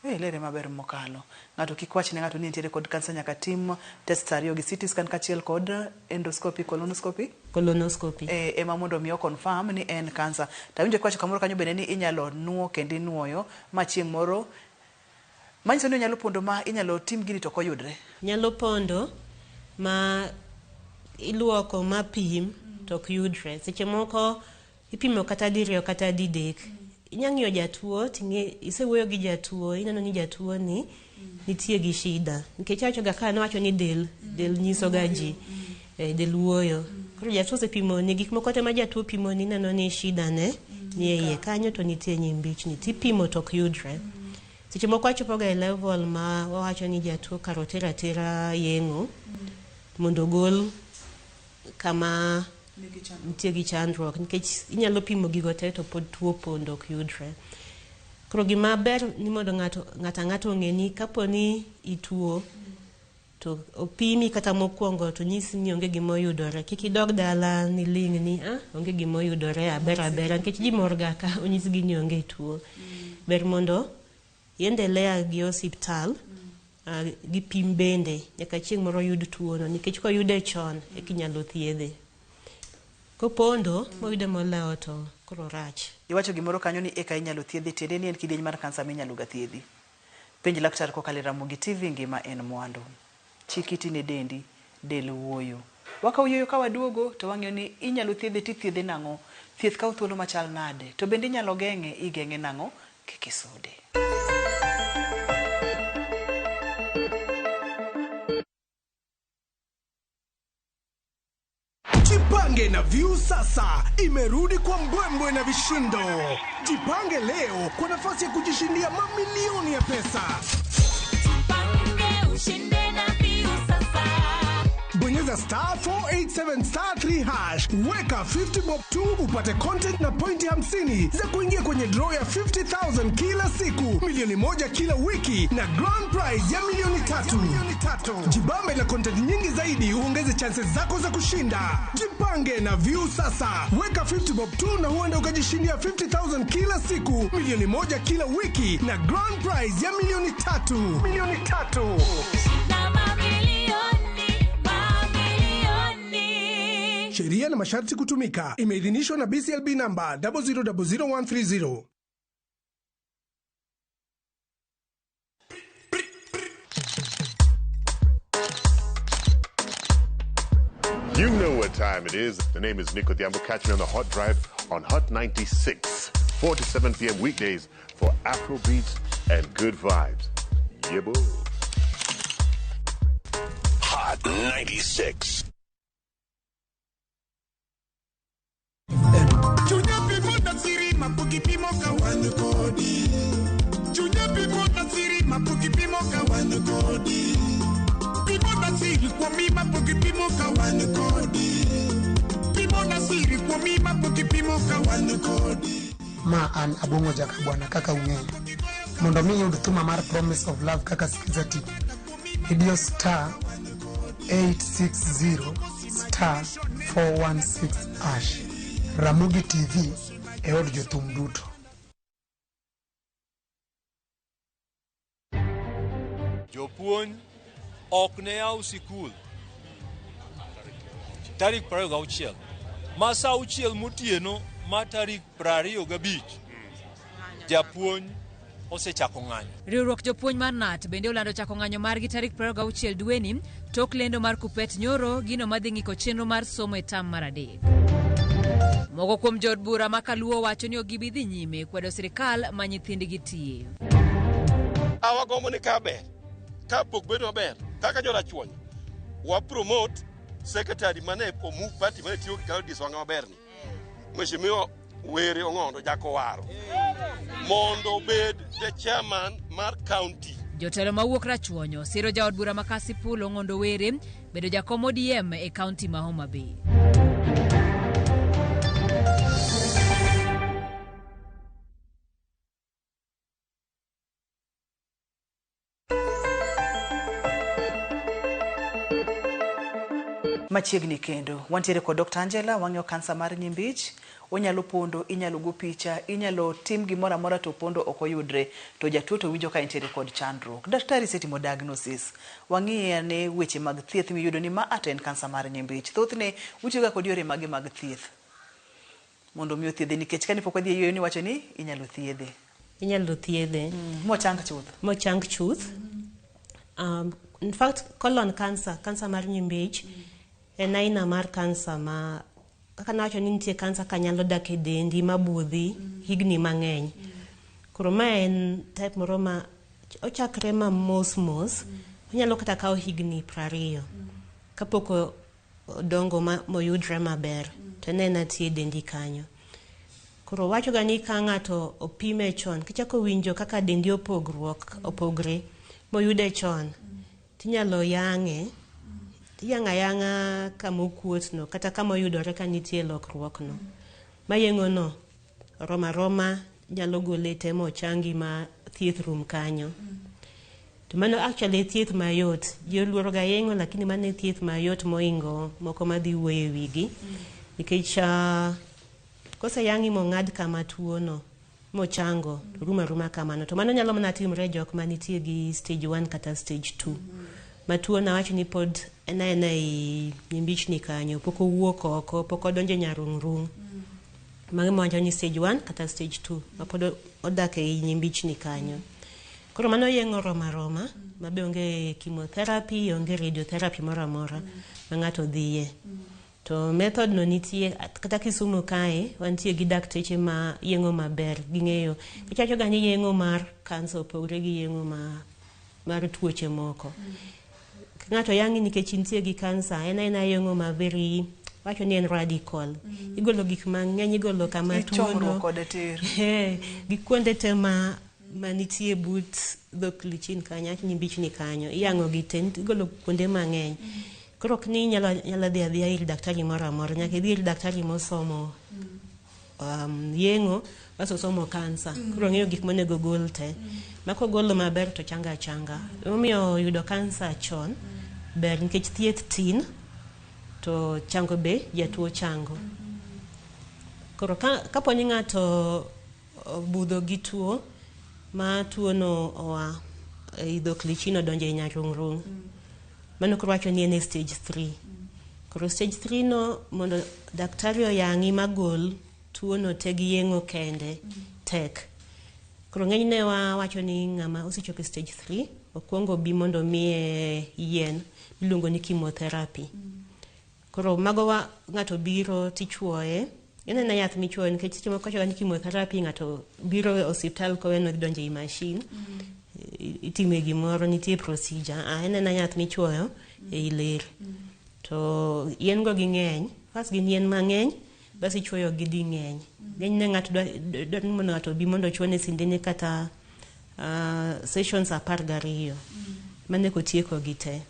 Lere maber mokalo. Ng'ato kik wach ne ng'ato ni nitiere kod kansa nyaka tim test ariyo gi CT scan kaachiel kod endoscopy, colonoscopy. Colonoscopy. Ema mondo mi o confirm ni en kansa. To awinjo kiwacho kamoro kanyo bende ni inyalo nuo kendo inuoyo ma chieng' moro manyiso ni onyalo pondo ma inyalo tim gini to ok oyudre. Nyalo pondo ma iluoko ma pim to ok yudre. Seche moko ipimo kata diriyo kata didek. Inya ng'iyo jatuo ting'e isewuoyo gi jatuo ineno ni jatuo ni nitie gi shida. Nikech awacho ga ka nowacho ni del nyiso ga ji. Del wuoyo. Koro jatuo osepimo ni gik moko te ma jatuo pimo ni ineno ni shida ne ni e iye kanyo to nitie nyimbichni. Tipimo to ok yudre. Seche moko wachopoga e level ma wawacho ni jatuo kar oter atera yeng'o mondo ogol kama nitie gi chandruok nikech inyalo pimo gigo te to pod tuo pondo ok yudre. Koro gima ber ni mondo ng'ato ng'ato ang'ata ong'e ni kapo ni ituo to opimi kata mokwongo to nyisi ni onge gima oyudore. Kik idog dala niling' ni ah, onge gima oyudore aber abera nikech ji mor ga ka onyisgi ni onge tuo. Ber mondo iendelea gi osiptal gi pim bende nyaka chieng' moro yud tuono nikech koyude chon eka inyalo thiedhe. Kopondo moyude molewo to koro rach. Iwacho gimoro kanyo ni eka inyalo thiedhe tiende ni en kidieny mar kansa minyalo ga thiedhi. Penj laktar kokalo e Ramogi TV ngima en mwandu. Chik iti ne dendi, del wuoyo. Wakawo yueyo ka waduogo to wang'iyo ni inyalo thiedhe tithiedhe nang'o, thieth kawo thuolo machal nade, to bende inyalo geng'e, igeng'e nang'o, kik isude. Jipange na View sasa imerudi kwa mbwembwe na vishindo. Jipange leo kwa nafasi ya kujishindia mamilioni ya pesa. Bonyeza star 487 star 3 hash, weka 50 bob 2 upate content na pointi 50 za kuingia kwenye draw ya 50,000 kila siku, milioni 1 kila wiki na grand prize ya milioni 3. Jibambe na content nyingi zaidi uongeze chances zako za kushinda. Jipange na View sasa, weka 50 bob 2 na huenda ukajishindia 50,000 kila siku, milioni 1 kila wiki na grand prize ya milioni 3. Milioni 3. Sheria na masharti kutumika. Imeidhinishwa na BCLB namba 0000130. You know what time it is. The name is Nico Diambo. Catch me on the Hot Drive on Hot 96, 4 to 7 p.m. weekdays for Afro beats and good vibes. Yeah, boy. Hot 96. Ma an Abong'o Jakabwana kaka ung'eyo. Mondo mi iyud thuma mar Promise of Love kaka Skiza T, idiyo star 860 star 416 hash. Ramogi TV e od jothum duto. Jopuonj ok ne yaw sikul tarik 26 ma sa 6 motieno ma tarik 25 japuonj osechako ng'anyo. Riwruok jopuonj mar KNUT bende olando chako ng'anyo margi tarik 26 dweni tok lendo mar Kuppet nyoro gino madhi ng'iko chenro mar somo e tam mar 3. Moko kuom jood bura ma Kaluo wacho ni ok gibi dhi nyime kwedo sirikal ma nyithindgi tiye. Awagombo ni ka ber, ka pok bedo maber, kaka jorachuonyo, wa promote secretary mane omove party mane tiyo gi Gladys Wanga maber ni. Mheshimiwa Were Ong'ondo Jakowaro mondo obed the chairman mar county. Jotelo mawuok Rachuonyo siro jaod bura ma Kasipul Ong'ondo Were bedo jakom ODM e county ma Homa Bay. Machiegni kendo wantiere kod Dr. Angela wang'iyo kansa mar nyimbich. Onyalo pondo, inyalo go picha, inyalo tim gimoro amora to pondo ok oyudre, to jatuo to winjo ka entiere kod chandruok. Daktari setimo diagnosis. Wang'iye ane weche mag thieth miyudo ni ma to en kansa mar nyimbich. Thothne utiyoga kod yore mage mag thieth mondo mi othiedhe, nikech kane pok wadhi e yueyo niwacho ni inyalo thiedhe. Inyalo thiedhe. Mochang chuth. Mochang chuth. In fact, colon cancer, cancer mar nyimbich, en aina mar cancer ma kaka nawacho ni nitie cancer ka nyalo dak e dendi mabudhi higni mang'eny. Koro ma en type moro ma ochakre ma mos mos, onyalo kata kawo higni 20 kapok odongo moyudre maber, to en ena tie e dendi kanyo. Koro wachoga ni ka ng'ato opime chon, kichako winjo kaka dendi opogruok opogre moyude chon, tinyalo yang'e, tiyang'o ayang'a kama okuot no kata kama oyudore ka nitie lokruok no. Ma yeng'o no oromo aroma nyalo gole te mochangi ma thieth rum kanyo. To mano actually e thieth mayot. Ji oluoro ga yeng'o lakini mano e thieth mayot moingo moko madhi wuoyo e wigi. Nikech koseyang'i mong'ad kama tuo no mochango, to rumo aruma kamano. To mano nyalo mana timre e jok manitie gi stage 1 kata stage 2. Ma tuo no awach ni pod en aena ei nyimbichni kanyo, pok owuok oko, pok odonjo e nyarung'rung'. Mago ema wacho ni stage 1 kata stage 2 ma pod odak ei nyimbichni kanyo. Koro mano yeng'o roma aroma ma be onge chemotherapy, onge radiotherapy moro amora ma ng'ato dhiye. To method no nitie kata Kisumu kae wantie gi dakteche ma yeng'o maber ging'eyo. Ichacho ga ni yeng'o mar kansa opogre gi yeng'o mar tuoche moko. Ng'ato yang'i nikech intie gi kansa, en aena yeng'o ma very wacho ni en radical. Igolo gik mang'eny, igolo kama tuo no. Ichomruok kode tir. Gi kuonde te ma manitie but dhok lichin kanyo, nyimbichni kanyo, iyang'o gi te, igolo kuonde mang'eny. Koro ok ni inyalo nyalo dhi adhiya ir daktari moro amora, nyaka idhi ir daktari mosomo yeng'o basto osomo kansa. Koro ong'eyo gik monego ogol te. Ma kogolo maber to chango achanga. Emomiyo yudo kansa chon ber nikech thieth tin to chango be jatuo chango. Koro kapo ni ng'ato obudho gi tuo ma tuo no oa ei dhok lichin odonjo e nyarung'rung'. Mano koro wacho ni en e stage 3. Koro stage 3 no mondo daktari oyang'i magol tuo no te gi yeng'o kende tek. Koro ng'enyne wawacho ni ng'ama osechopo e stage 3 okwongo obi mondo omiye yien miluongo ni chemotherapy. Koro mago wa ng'ato biro tichuoye, en aena yath michuoyo nikech seche moko wachoga ni chemotherapy ng'ato biro e osiptal kowe ni odhi donjo ei machine, itime gimoro, nitie procedure. En aena yath michuoyo ei ler. To yien go ging'eny, first gin yien mang'eny, bas ichuoyo gi ding'eny. Ng'enyne ng'ato dwa ni mondo ng'ato obi mondo ochuone sindene kata sessions 12. Mano eka otieko gi te.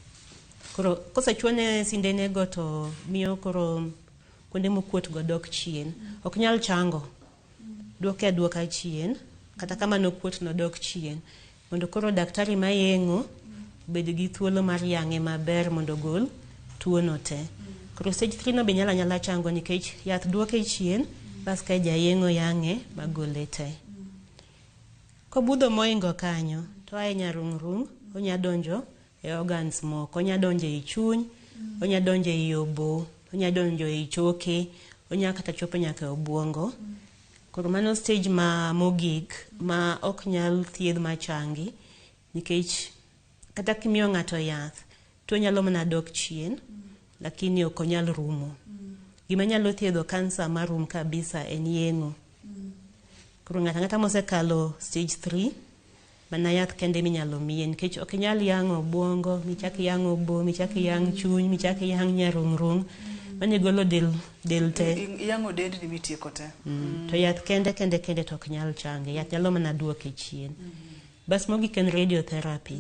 Koro kosechuone sindene go to miyo koro kuonde mokuot go dok chien. Ok nyal chango. Duoke aduoka chien, kata kama nokuot no dok chien. Mondo koro daktari mayeng'o obed gi thuolo mar yang'e maber mondo ogol tuo no te. Koro stage 3 no be nyalo anyala chango nikech yath duoke chien, bas kae jayeng'o yang'e magole te. Kobudho moingo kanyo, to oa e nyarung'rung', onya donjo e organs moko, onya donjo ei chuny, onya donjo ei obo, onya donjo ei choke, onya kata chopo nyaka e obuongo. Koro mano stage ma mogik ma ok nyal thiedh machangi nikech kata kimiyo ng'ato yath, tuo nyalo mana dok chien, lakini ok onyal rumo. Gima nyalo thiedho kansa marum kabisa en yeng'o. Koro ng'ato ang'ata mosekalo stage 3, mana yath kende minyalo miye nikech ok inyal yang'o obuongo, michak iyang' obo, michak iyang' chuny, michak iyang' nyarung'rung'. Mano igolo del te. Iyang'o dendni mitieko te. To yath kende kende kende to ok nyal change. Yath nyalo mana duoke chien. Bas mogik en radiotherapy.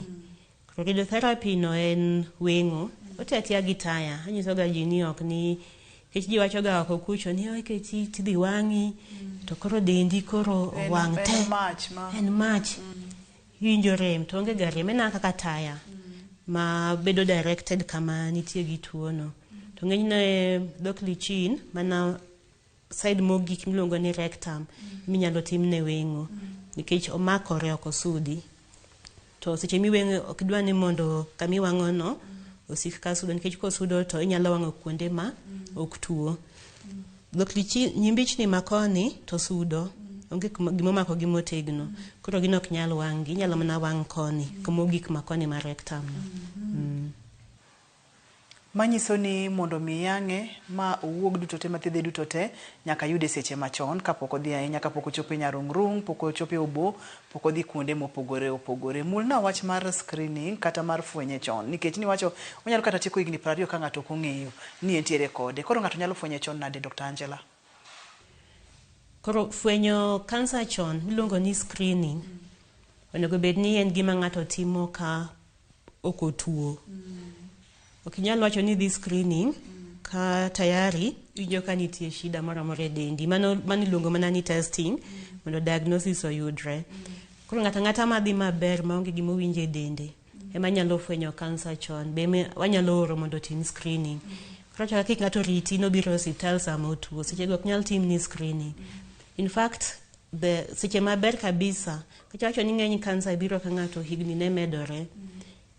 Koro radiotherapy no en weng'o. Otiyo atiya gi taya. Anyiso ga ji ni ok ni nikech ji wacho ga oko kucho ni oi kechi tidhi wang'i to koro dendi koro owang' te. En mach ma. En mach. Iwinjo rem to onge ga rem. En kaka taya ma bedo directed kama nitie gi tuo no. To ng'enyne dhok lichin mana side mogik miluongo ni rectum minyalo timne weng'o nikech omakore ok osudi. To seche miweng'o ok idwa ni mondo kama iwang'o no osik ka sudo nikech kosudo to inyalo wang'o kuonde ma ok tuo. Dhok lichin nyimbichni makoni to sudo onge gima omako gi motegno. Koro gin ok nyal wang' gi, inyalo mana wang' koni kamogik makoni mar rectum no. Manyiso ni mondo mi yang'e ma owuog duto te mathiedhe duto te nyaka yude seche machon kapok odhi ahinya, kapok ochopo e nyarung'rung', pok ochopo e obo, pok odhi kuonde mopogore opogore. Mulna wach mar screening kata mar fwenye chon nikech niwacho onyalo kata tieko higni 20 ka ng'ato ok ong'eyo ni entiere kode. Koro ng'ato nyalo fwenye chon nade, Dr. Angela? Koro fwenyo kansa chon miluongo ni screening onego bed ni en gima ng'ato timo ka ok otuo. Ok inyal wacho ni idhi screening ka tayari iwinjo ka nitie shida moro amora e dendi. Mano mano iluongo mana ni testing mondo diagnosis oyudre. Koro ng'ato ang'ata madhi maber maonge gima owinjo e dende ema nyalo fwenyo kansa chon. Be ema wanyalo oro mondo otim screening. Koro chaka kik ng'ato riti nobiro e osiptal sama otuo. Sechego ok nyal timni screening. In fact, the seche maber kabisa, nikech awacho ni ng'eny kansa biro ka ng'ato higni ne medore.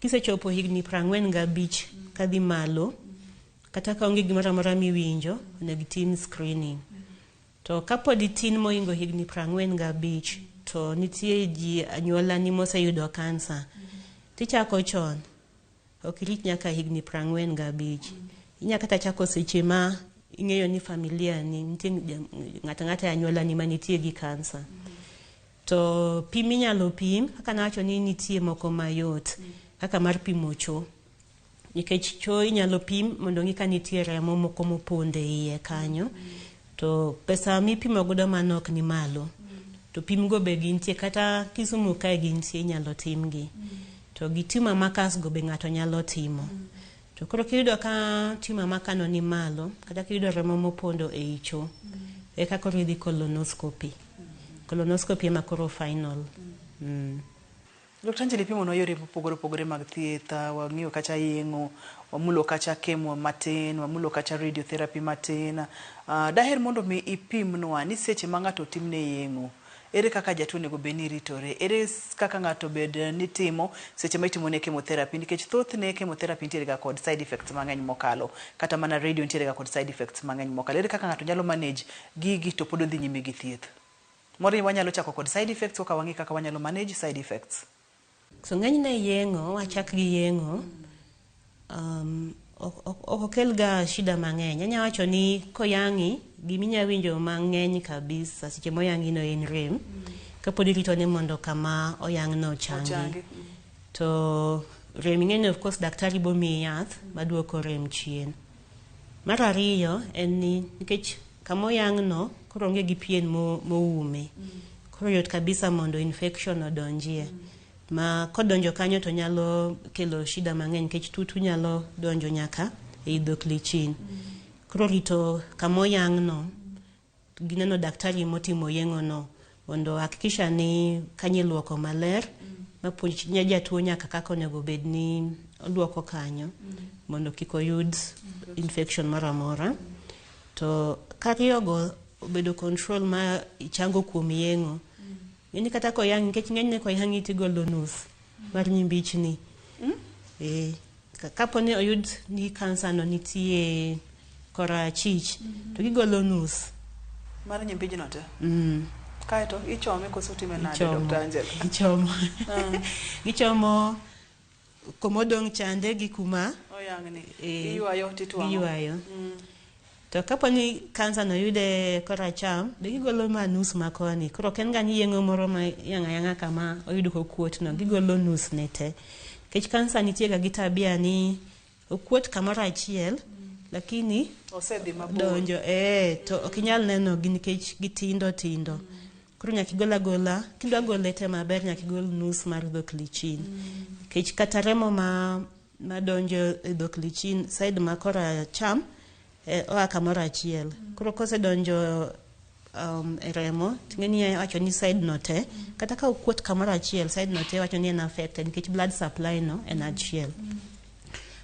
Kisechopo higni 45 kadhi malo, kata ka onge gimoro amora miwinjo, onego itim screening. To kapod itin mohingo higni 45, to nitie ji anyuolani moseyudo kansa, tichako chon. Ok irit nyaka higni 45. Inya kata chako seche ma ing'eyo ni familia ni nitie ng'ato ang'ata e anyuolani manitie gi kansa. To pim inyalo pim, kaka nawacho ni nitie moko mayot, kaka mar pimo choo. Nikech choo inyalo pim mondo ong'i ka nitie remo moko mopondo e iye kanyo. To pesa mipimo godo mano ok ni malo. To pim go be gintie, kata Kisumu kae gintie inyalo timgi. To gi tumor markers go be ng'ato nyalo timo. To koro kiyudo ka tumor marker no ni malo, kata kiyudo remo mopondo ei choo, eka koro idhi colonoscopy. Colonoscopy ema koro final. Dr. Angela ipimonwa yore mopogore opogore mag thieth, wang'iyo kacha yeng'o, wamulo kacha chemo matin, wamulo kacha radiotherapy matin. Daher mondo mi ipimnwa ni seche ma ng'ato otimne yeng'o, ere kaka jatuo onego bed ni ritore, ere kaka ng'ato bed ni timo seche ma itimone chemotherapy, nikech thothne chemotherapy nitiere ga kod side effects mang'eny mokalo, kata mana radio nitiere ga kod side effects mang'eny mokalo. Ere kaka ng'ato nyalo manage gigi to pod odhi nyime gi thieth? Moro wanyalo chako kod side effects koka wang'i kaka wanyalo manage side effects. So ng'enyne yeng'o, wachak gi yeng'o, ok okel ga shida mang'eny. Anya wacho ni koyang'i, giminya winjo mang'eny kabisa seche moyang'i no en rem. Kapod irito ni mondo kama oyang'no ochangi. To rem ing'eni of course daktari bo miyi yath maduoko rem chien. Mar ariyo en ni nikech kama oyang'no koro onge gi pien moume. Koro yot kabisa mondo infection odonjie. Ma kodonjo kanyo to nyalo kelo shida mang'eny nikech tutu nyalo donjo nyaka ei dhok lichin. Koro rito kama oyang'no, gineno daktari motimo yeng'o no mondo hakikisha ni kanyo iluoko maler, mapuonj jatuo nyaka kaka onego bed ni oluoko kanyo mondo kik oyud infection moro amora. To kariyogo obedo control ma ichango kuom yeng'o. Ng'eni kata koyang'i, nikech ng'enyne koyang'i tigolo nus mar nyimbichni. Kapo ni oyud ni kansa no nitie korachich, to gigolo nus. Mar nyimbijno te? Kaeto ichome koso utime nade, Dr. Angela? Ichomo. Gichomo komodong' chande gi kuma oyang'ni. Giywayo titwang'o. Giywayo. To kapo ni kansa no yude koracham, be gigolo ma nus ma koni. Koro ok en ga ni yeng'o moro ma iyang'o ayang'a kama oyud kokuot no, gigolo nus ne te. Nikech kansa nitie ga gi tabia ni okuot kamoro achiel, lakini osedhi mabor. Donjo, to ok inyal neno gi nikech gitindo tindo. Koro nyaka igol agola, kidwa gole te maber nyaka igol nus mar dhok lichin. Nikech kata remo ma donjo e dhok lichin, side ma koracham, oa kamoro achiel. Koro kosedonjo e remo, ting'eni wacho ni side no te, kata ka okuot kamoro achiel, side no te wacho ni en affected nikech blood supply no en achiel.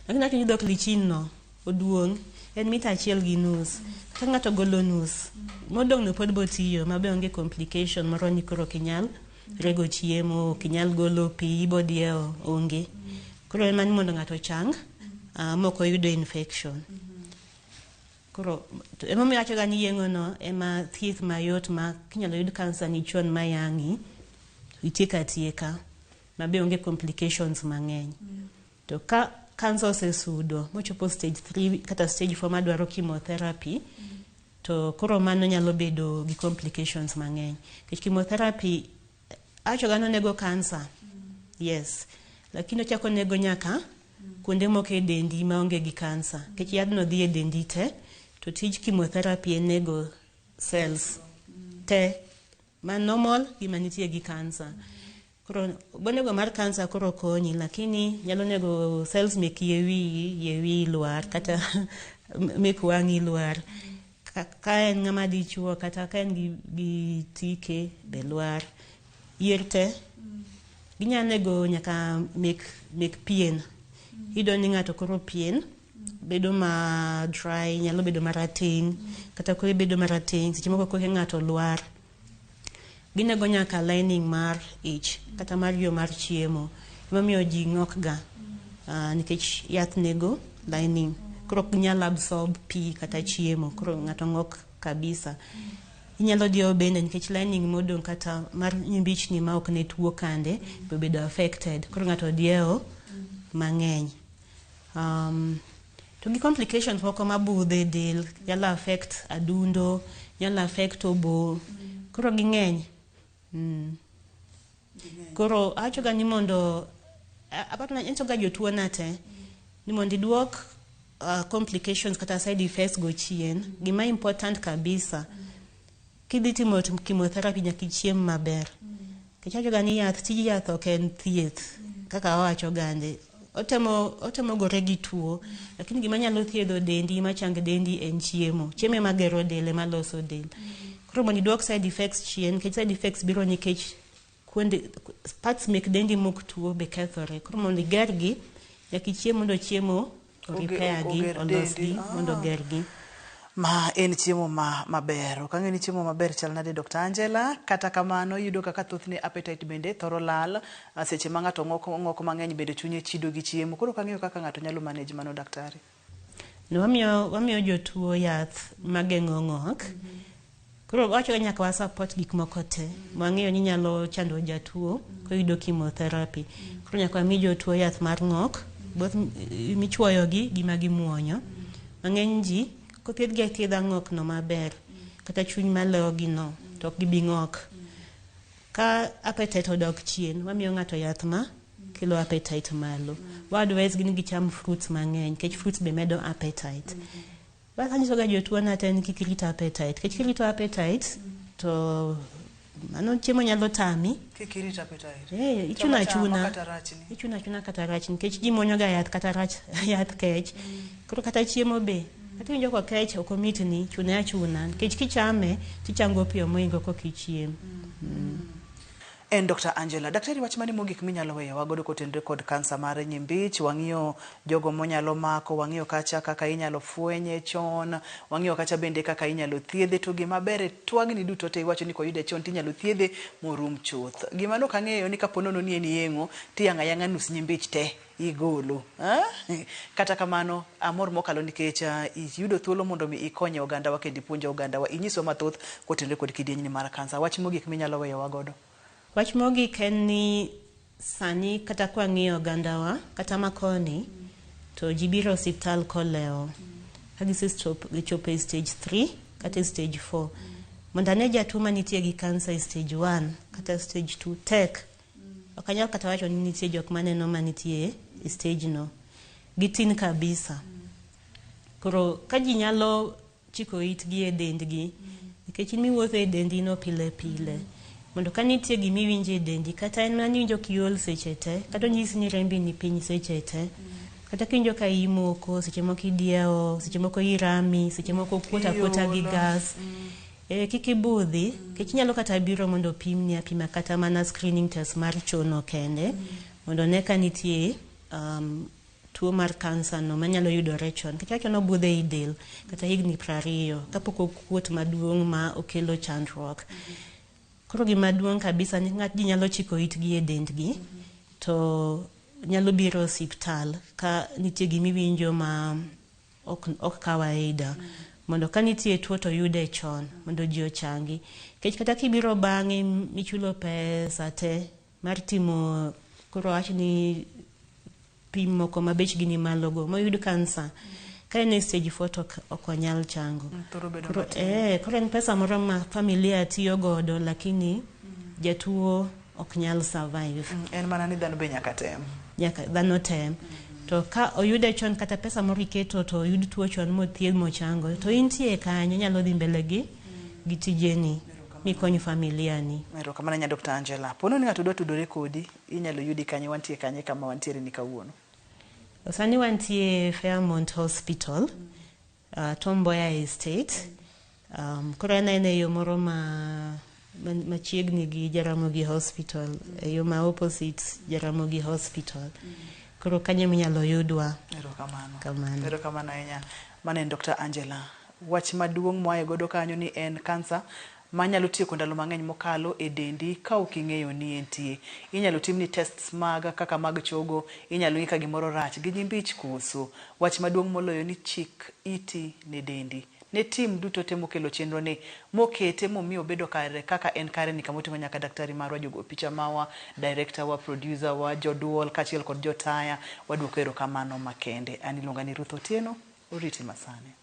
Lakini wacho ni dhok lichin no oduong', en mita 1.5. Kata ng'ato golo nus, modong' no pod botiyo, ma be onge complication moro ni koro ok inyal rego chiemo, ok inyal golo pi, ibo diewo, onge. Koro en mana ni mondo ng'ato ochang, mok oyudo infection. Koro emomiyo awacho ga ni yeng'o no ema thieth mayot ma kinyalo yud kansa ni chon ma yang'i, itieko atieka, ma be onge complications mang'eny. To ka kansa osesudo mochopo stage 3 kata stage 4 madwaro chemotherapy, to koro mano nyalo bedo gi complications mang'eny. Nikech chemotherapy awacho ga ni onego kansa, yes, lakini ochako onego nyaka kuonde moko e dendi maonge gi kansa. Nikech yadhno dhi e dendi te, to tij chemotherapy en nego cells. Te ma normal gi manitie gi kansa. Koro obonego mar kansa koro konyi, lakini nyalo nego cells mek yie wiyi, yie wiyi lwar kata mek wang'i lwar. Ka en ng'ama dichuo kata ka en gi tike be lwar. Yier te ginya nego nyaka mek pien. Iyudo ni ng'ato koro pien bedo ma dry, nyalo bedo marateng', kata koyo bedo marateng', seche moko koke ng'ato lwar. Ginego nyaka lining mar ich kata mar yo mar chiemo. Emomiyo ji ng'ok ga nikech yath nego lining. Koro ok ginyal absorb pi kata chiemo, koro ng'ato ng'ok kabisa. Inyalo diewo bende nikech lining modong' kata mar nyimbichni ma ok ne tuo kande be obedo affected. Koro ng'ato diewo mang'eny. To gi complications moko mabudho e del, nyalo affect adundo, nyalo affect obo, koro ging'eny. Koro awachoga ni mondo, anyisoga jotuo na te, ni mondo iduok complications kata side effects go chien, gima important kabisa, kidhi timo chemotherapy nyaka ichiem maber. Nikech awachoga ni yath, tij yath ok en thieth, kaka awacho gande. Otemo gore gi tuo, lakini gima nyalo thiedho dendi, machang dendi en chiemo. Chiemo ema gero del, ema loso del. Koro mondo iduok side effects chien, nikech side effects biro nikech kuonde parts mek dendi mok tuo be kethore. Koro mondo igergi, nyaka ichiem mondo chiemo o-repair gi, oger olosgi, dendi. mondo ogergi. Ma en chiemo ma maber. Ok ang'eyo ni chiemo maber chal nade Dr. Angela, kata kamano iyudo kaka thothne appetite bende thoro lal seche ma ng'ato ng'ok mang'eny bende chunye chido gi chiemo. Koro ok ang'eyo kaka ng'ato nyalo manage mano daktari. No, wamiyo jotuo yath mageng'o ng'ok. Koro wacho ni nyaka wa support gik moko te. Wang'eyo ni nyalo chando jatuo koyudo chemotherapy. Koro nyaka wami jotuo yath mar ng'ok, both michuoyo gi gi ma gimuonyo. Mang'eny ji kothiedhgi athiedha ng'ok no maber, kata chuny malewo gi no, to ok gibi ng'ok. Ka appetite odok chien, wamiyo ng'ato yath ma kelo appetite malo. Wa advise gi ni gicham fruits mang'eny, nikech fruits be medo appetite. Bas anyisoga jotuo na te ni kik rit appetite, nikech kirito appetite to mano chiemo nyalo tami. Kik irit appetite. Ichuno Chama chama achuna. kata rachni. Ichuno achuna kata rach, nikech ji muonyo ga yath kata rach, yath kech. Koro kata chiemo be, kata iwinjo kokech ok omitni, chune achuna, nikech kichame tichango piyo mohingo kok ichiem. En Dr. Angela. Daktari, wach mane mogik minyalo weyowa godo kotenore kod kansa mar nyimbich? Wang'iyo jogo monyalo mako, wang'iyo kacha kaka inyalo fwenye chon, wang'iyo kacha bende kaka inyalo thiedhe, to gima ber e twagni duto te iwacho ni koyude chon tinyalo thiedhe morum chuth. Gima nok ang'eyo ni kapo nono ni en yeng'o, tiyang'o ayang'a nus nyimbich te igolo. Kata kamano, amor mokalo nikech iyudo thuolo mondo mi ikonye ogandawa kendo ipuonj ogandawa. Inyiswa mathoth kotenore kod kidienyni mar kansa. Wach mogik minyalo weyowa godo? Wach mogik en ni sani kata kwang'iyo ogandawa, kata makoni, to ji biro osiptal kolewo. Ka gisechopo e stage 3 kata e stage 4. Mondo ane jatuo manitie gi kansa e stage 1 kata stage 2 tek. Ok anyal kata wacho ni nitie jok maneno manitie e stage no. Gitin kabisa. Koro ka ji nyalo chiko itgi e dendgi, nikech in miwuotho e dendi no pile pile. Mondo ka nitie gima iwinjo e dendi, kata en mana ni iwinjo kiol seche te, kata onyisi ni rembi ni piny seche te, kata kiwinjo ka iyi moko, seche moko idiewo, seche moko irami, seche moko kuot akuota gi gas. Kik ibudhi, nikech inyalo kata biro mondo opimni apima kata mana screening test mar chono kende, mondo one ka nitie tuo mar kansa no manyalo yudore chon. Nikech wacho ni obudho ei del kata higni 20 kapok okuot maduong' ma okelo chandruok. Koro gima duong' kabisa ni ng'at ji nyalo chiko itgi e dendgi, to nyalo biro osiptal ka nitie gimiwinjo ma ok kawaida. Mondo ka nitie tuo to yude chon, mondo ji ochangi. Nikech kata kibiro bang'e michulo pesa te mar timo, koro wach ni pim moko ma bechgi ni malo go, moyud kansa, ka en e stage 4 to ok onyal chango. Thoro bedo Koro, matin. koro en pesa moro ma familia tiyo godo, lakini jatuo ok nyal survive. En mana ni dhano be nyaka tem. Nyaka dhano tem. To ka oyude chon kata pesa moro iketo to oyud tuo chon mothiedh mochango, to intie kanyo, inyalo dhi mbele gi tijeni. Mikony familia ni. Erokamano ahinya Dr. Angela. Pono ni ng'ato dwa tudore kodi, inyalo yudi kanye, wantie kanye kama wantiere ni kawuono? Sani wantie Fairmont Hospital, Tom Mboya Estate. Koro en aena e yo moro ma machiegni gi Jaramogi Hospital, e yo ma opposite Jaramogi Hospital. Koro kanyo minyalo yudwa. Erokamano. Kamano. Erokamano ahinya. Mano en Dr. Angela. Wach maduong' moaye godo kanyo ni en kansa manyalo tieko ndalo mang'eny mokalo e dendi ka ok ing'eyo ni entie. Inyalo timni tests mag kaka mag chogo, inyalo ng'i ka gimoro rach gi nyimbich koso. Wach maduong' moloyo ni chik iti ne dendi. Ne tim duto te mokelo chenro ni, mokete momiyo obedo kare kaka en kare ni kama oting'o nyaka daktari marwa, jogo picha mawa, director wa, producer wa, joduol kaachiel kod jotaya, waduoko erokamano makende. An iluonga ni Ruth Otieno, oriti masani.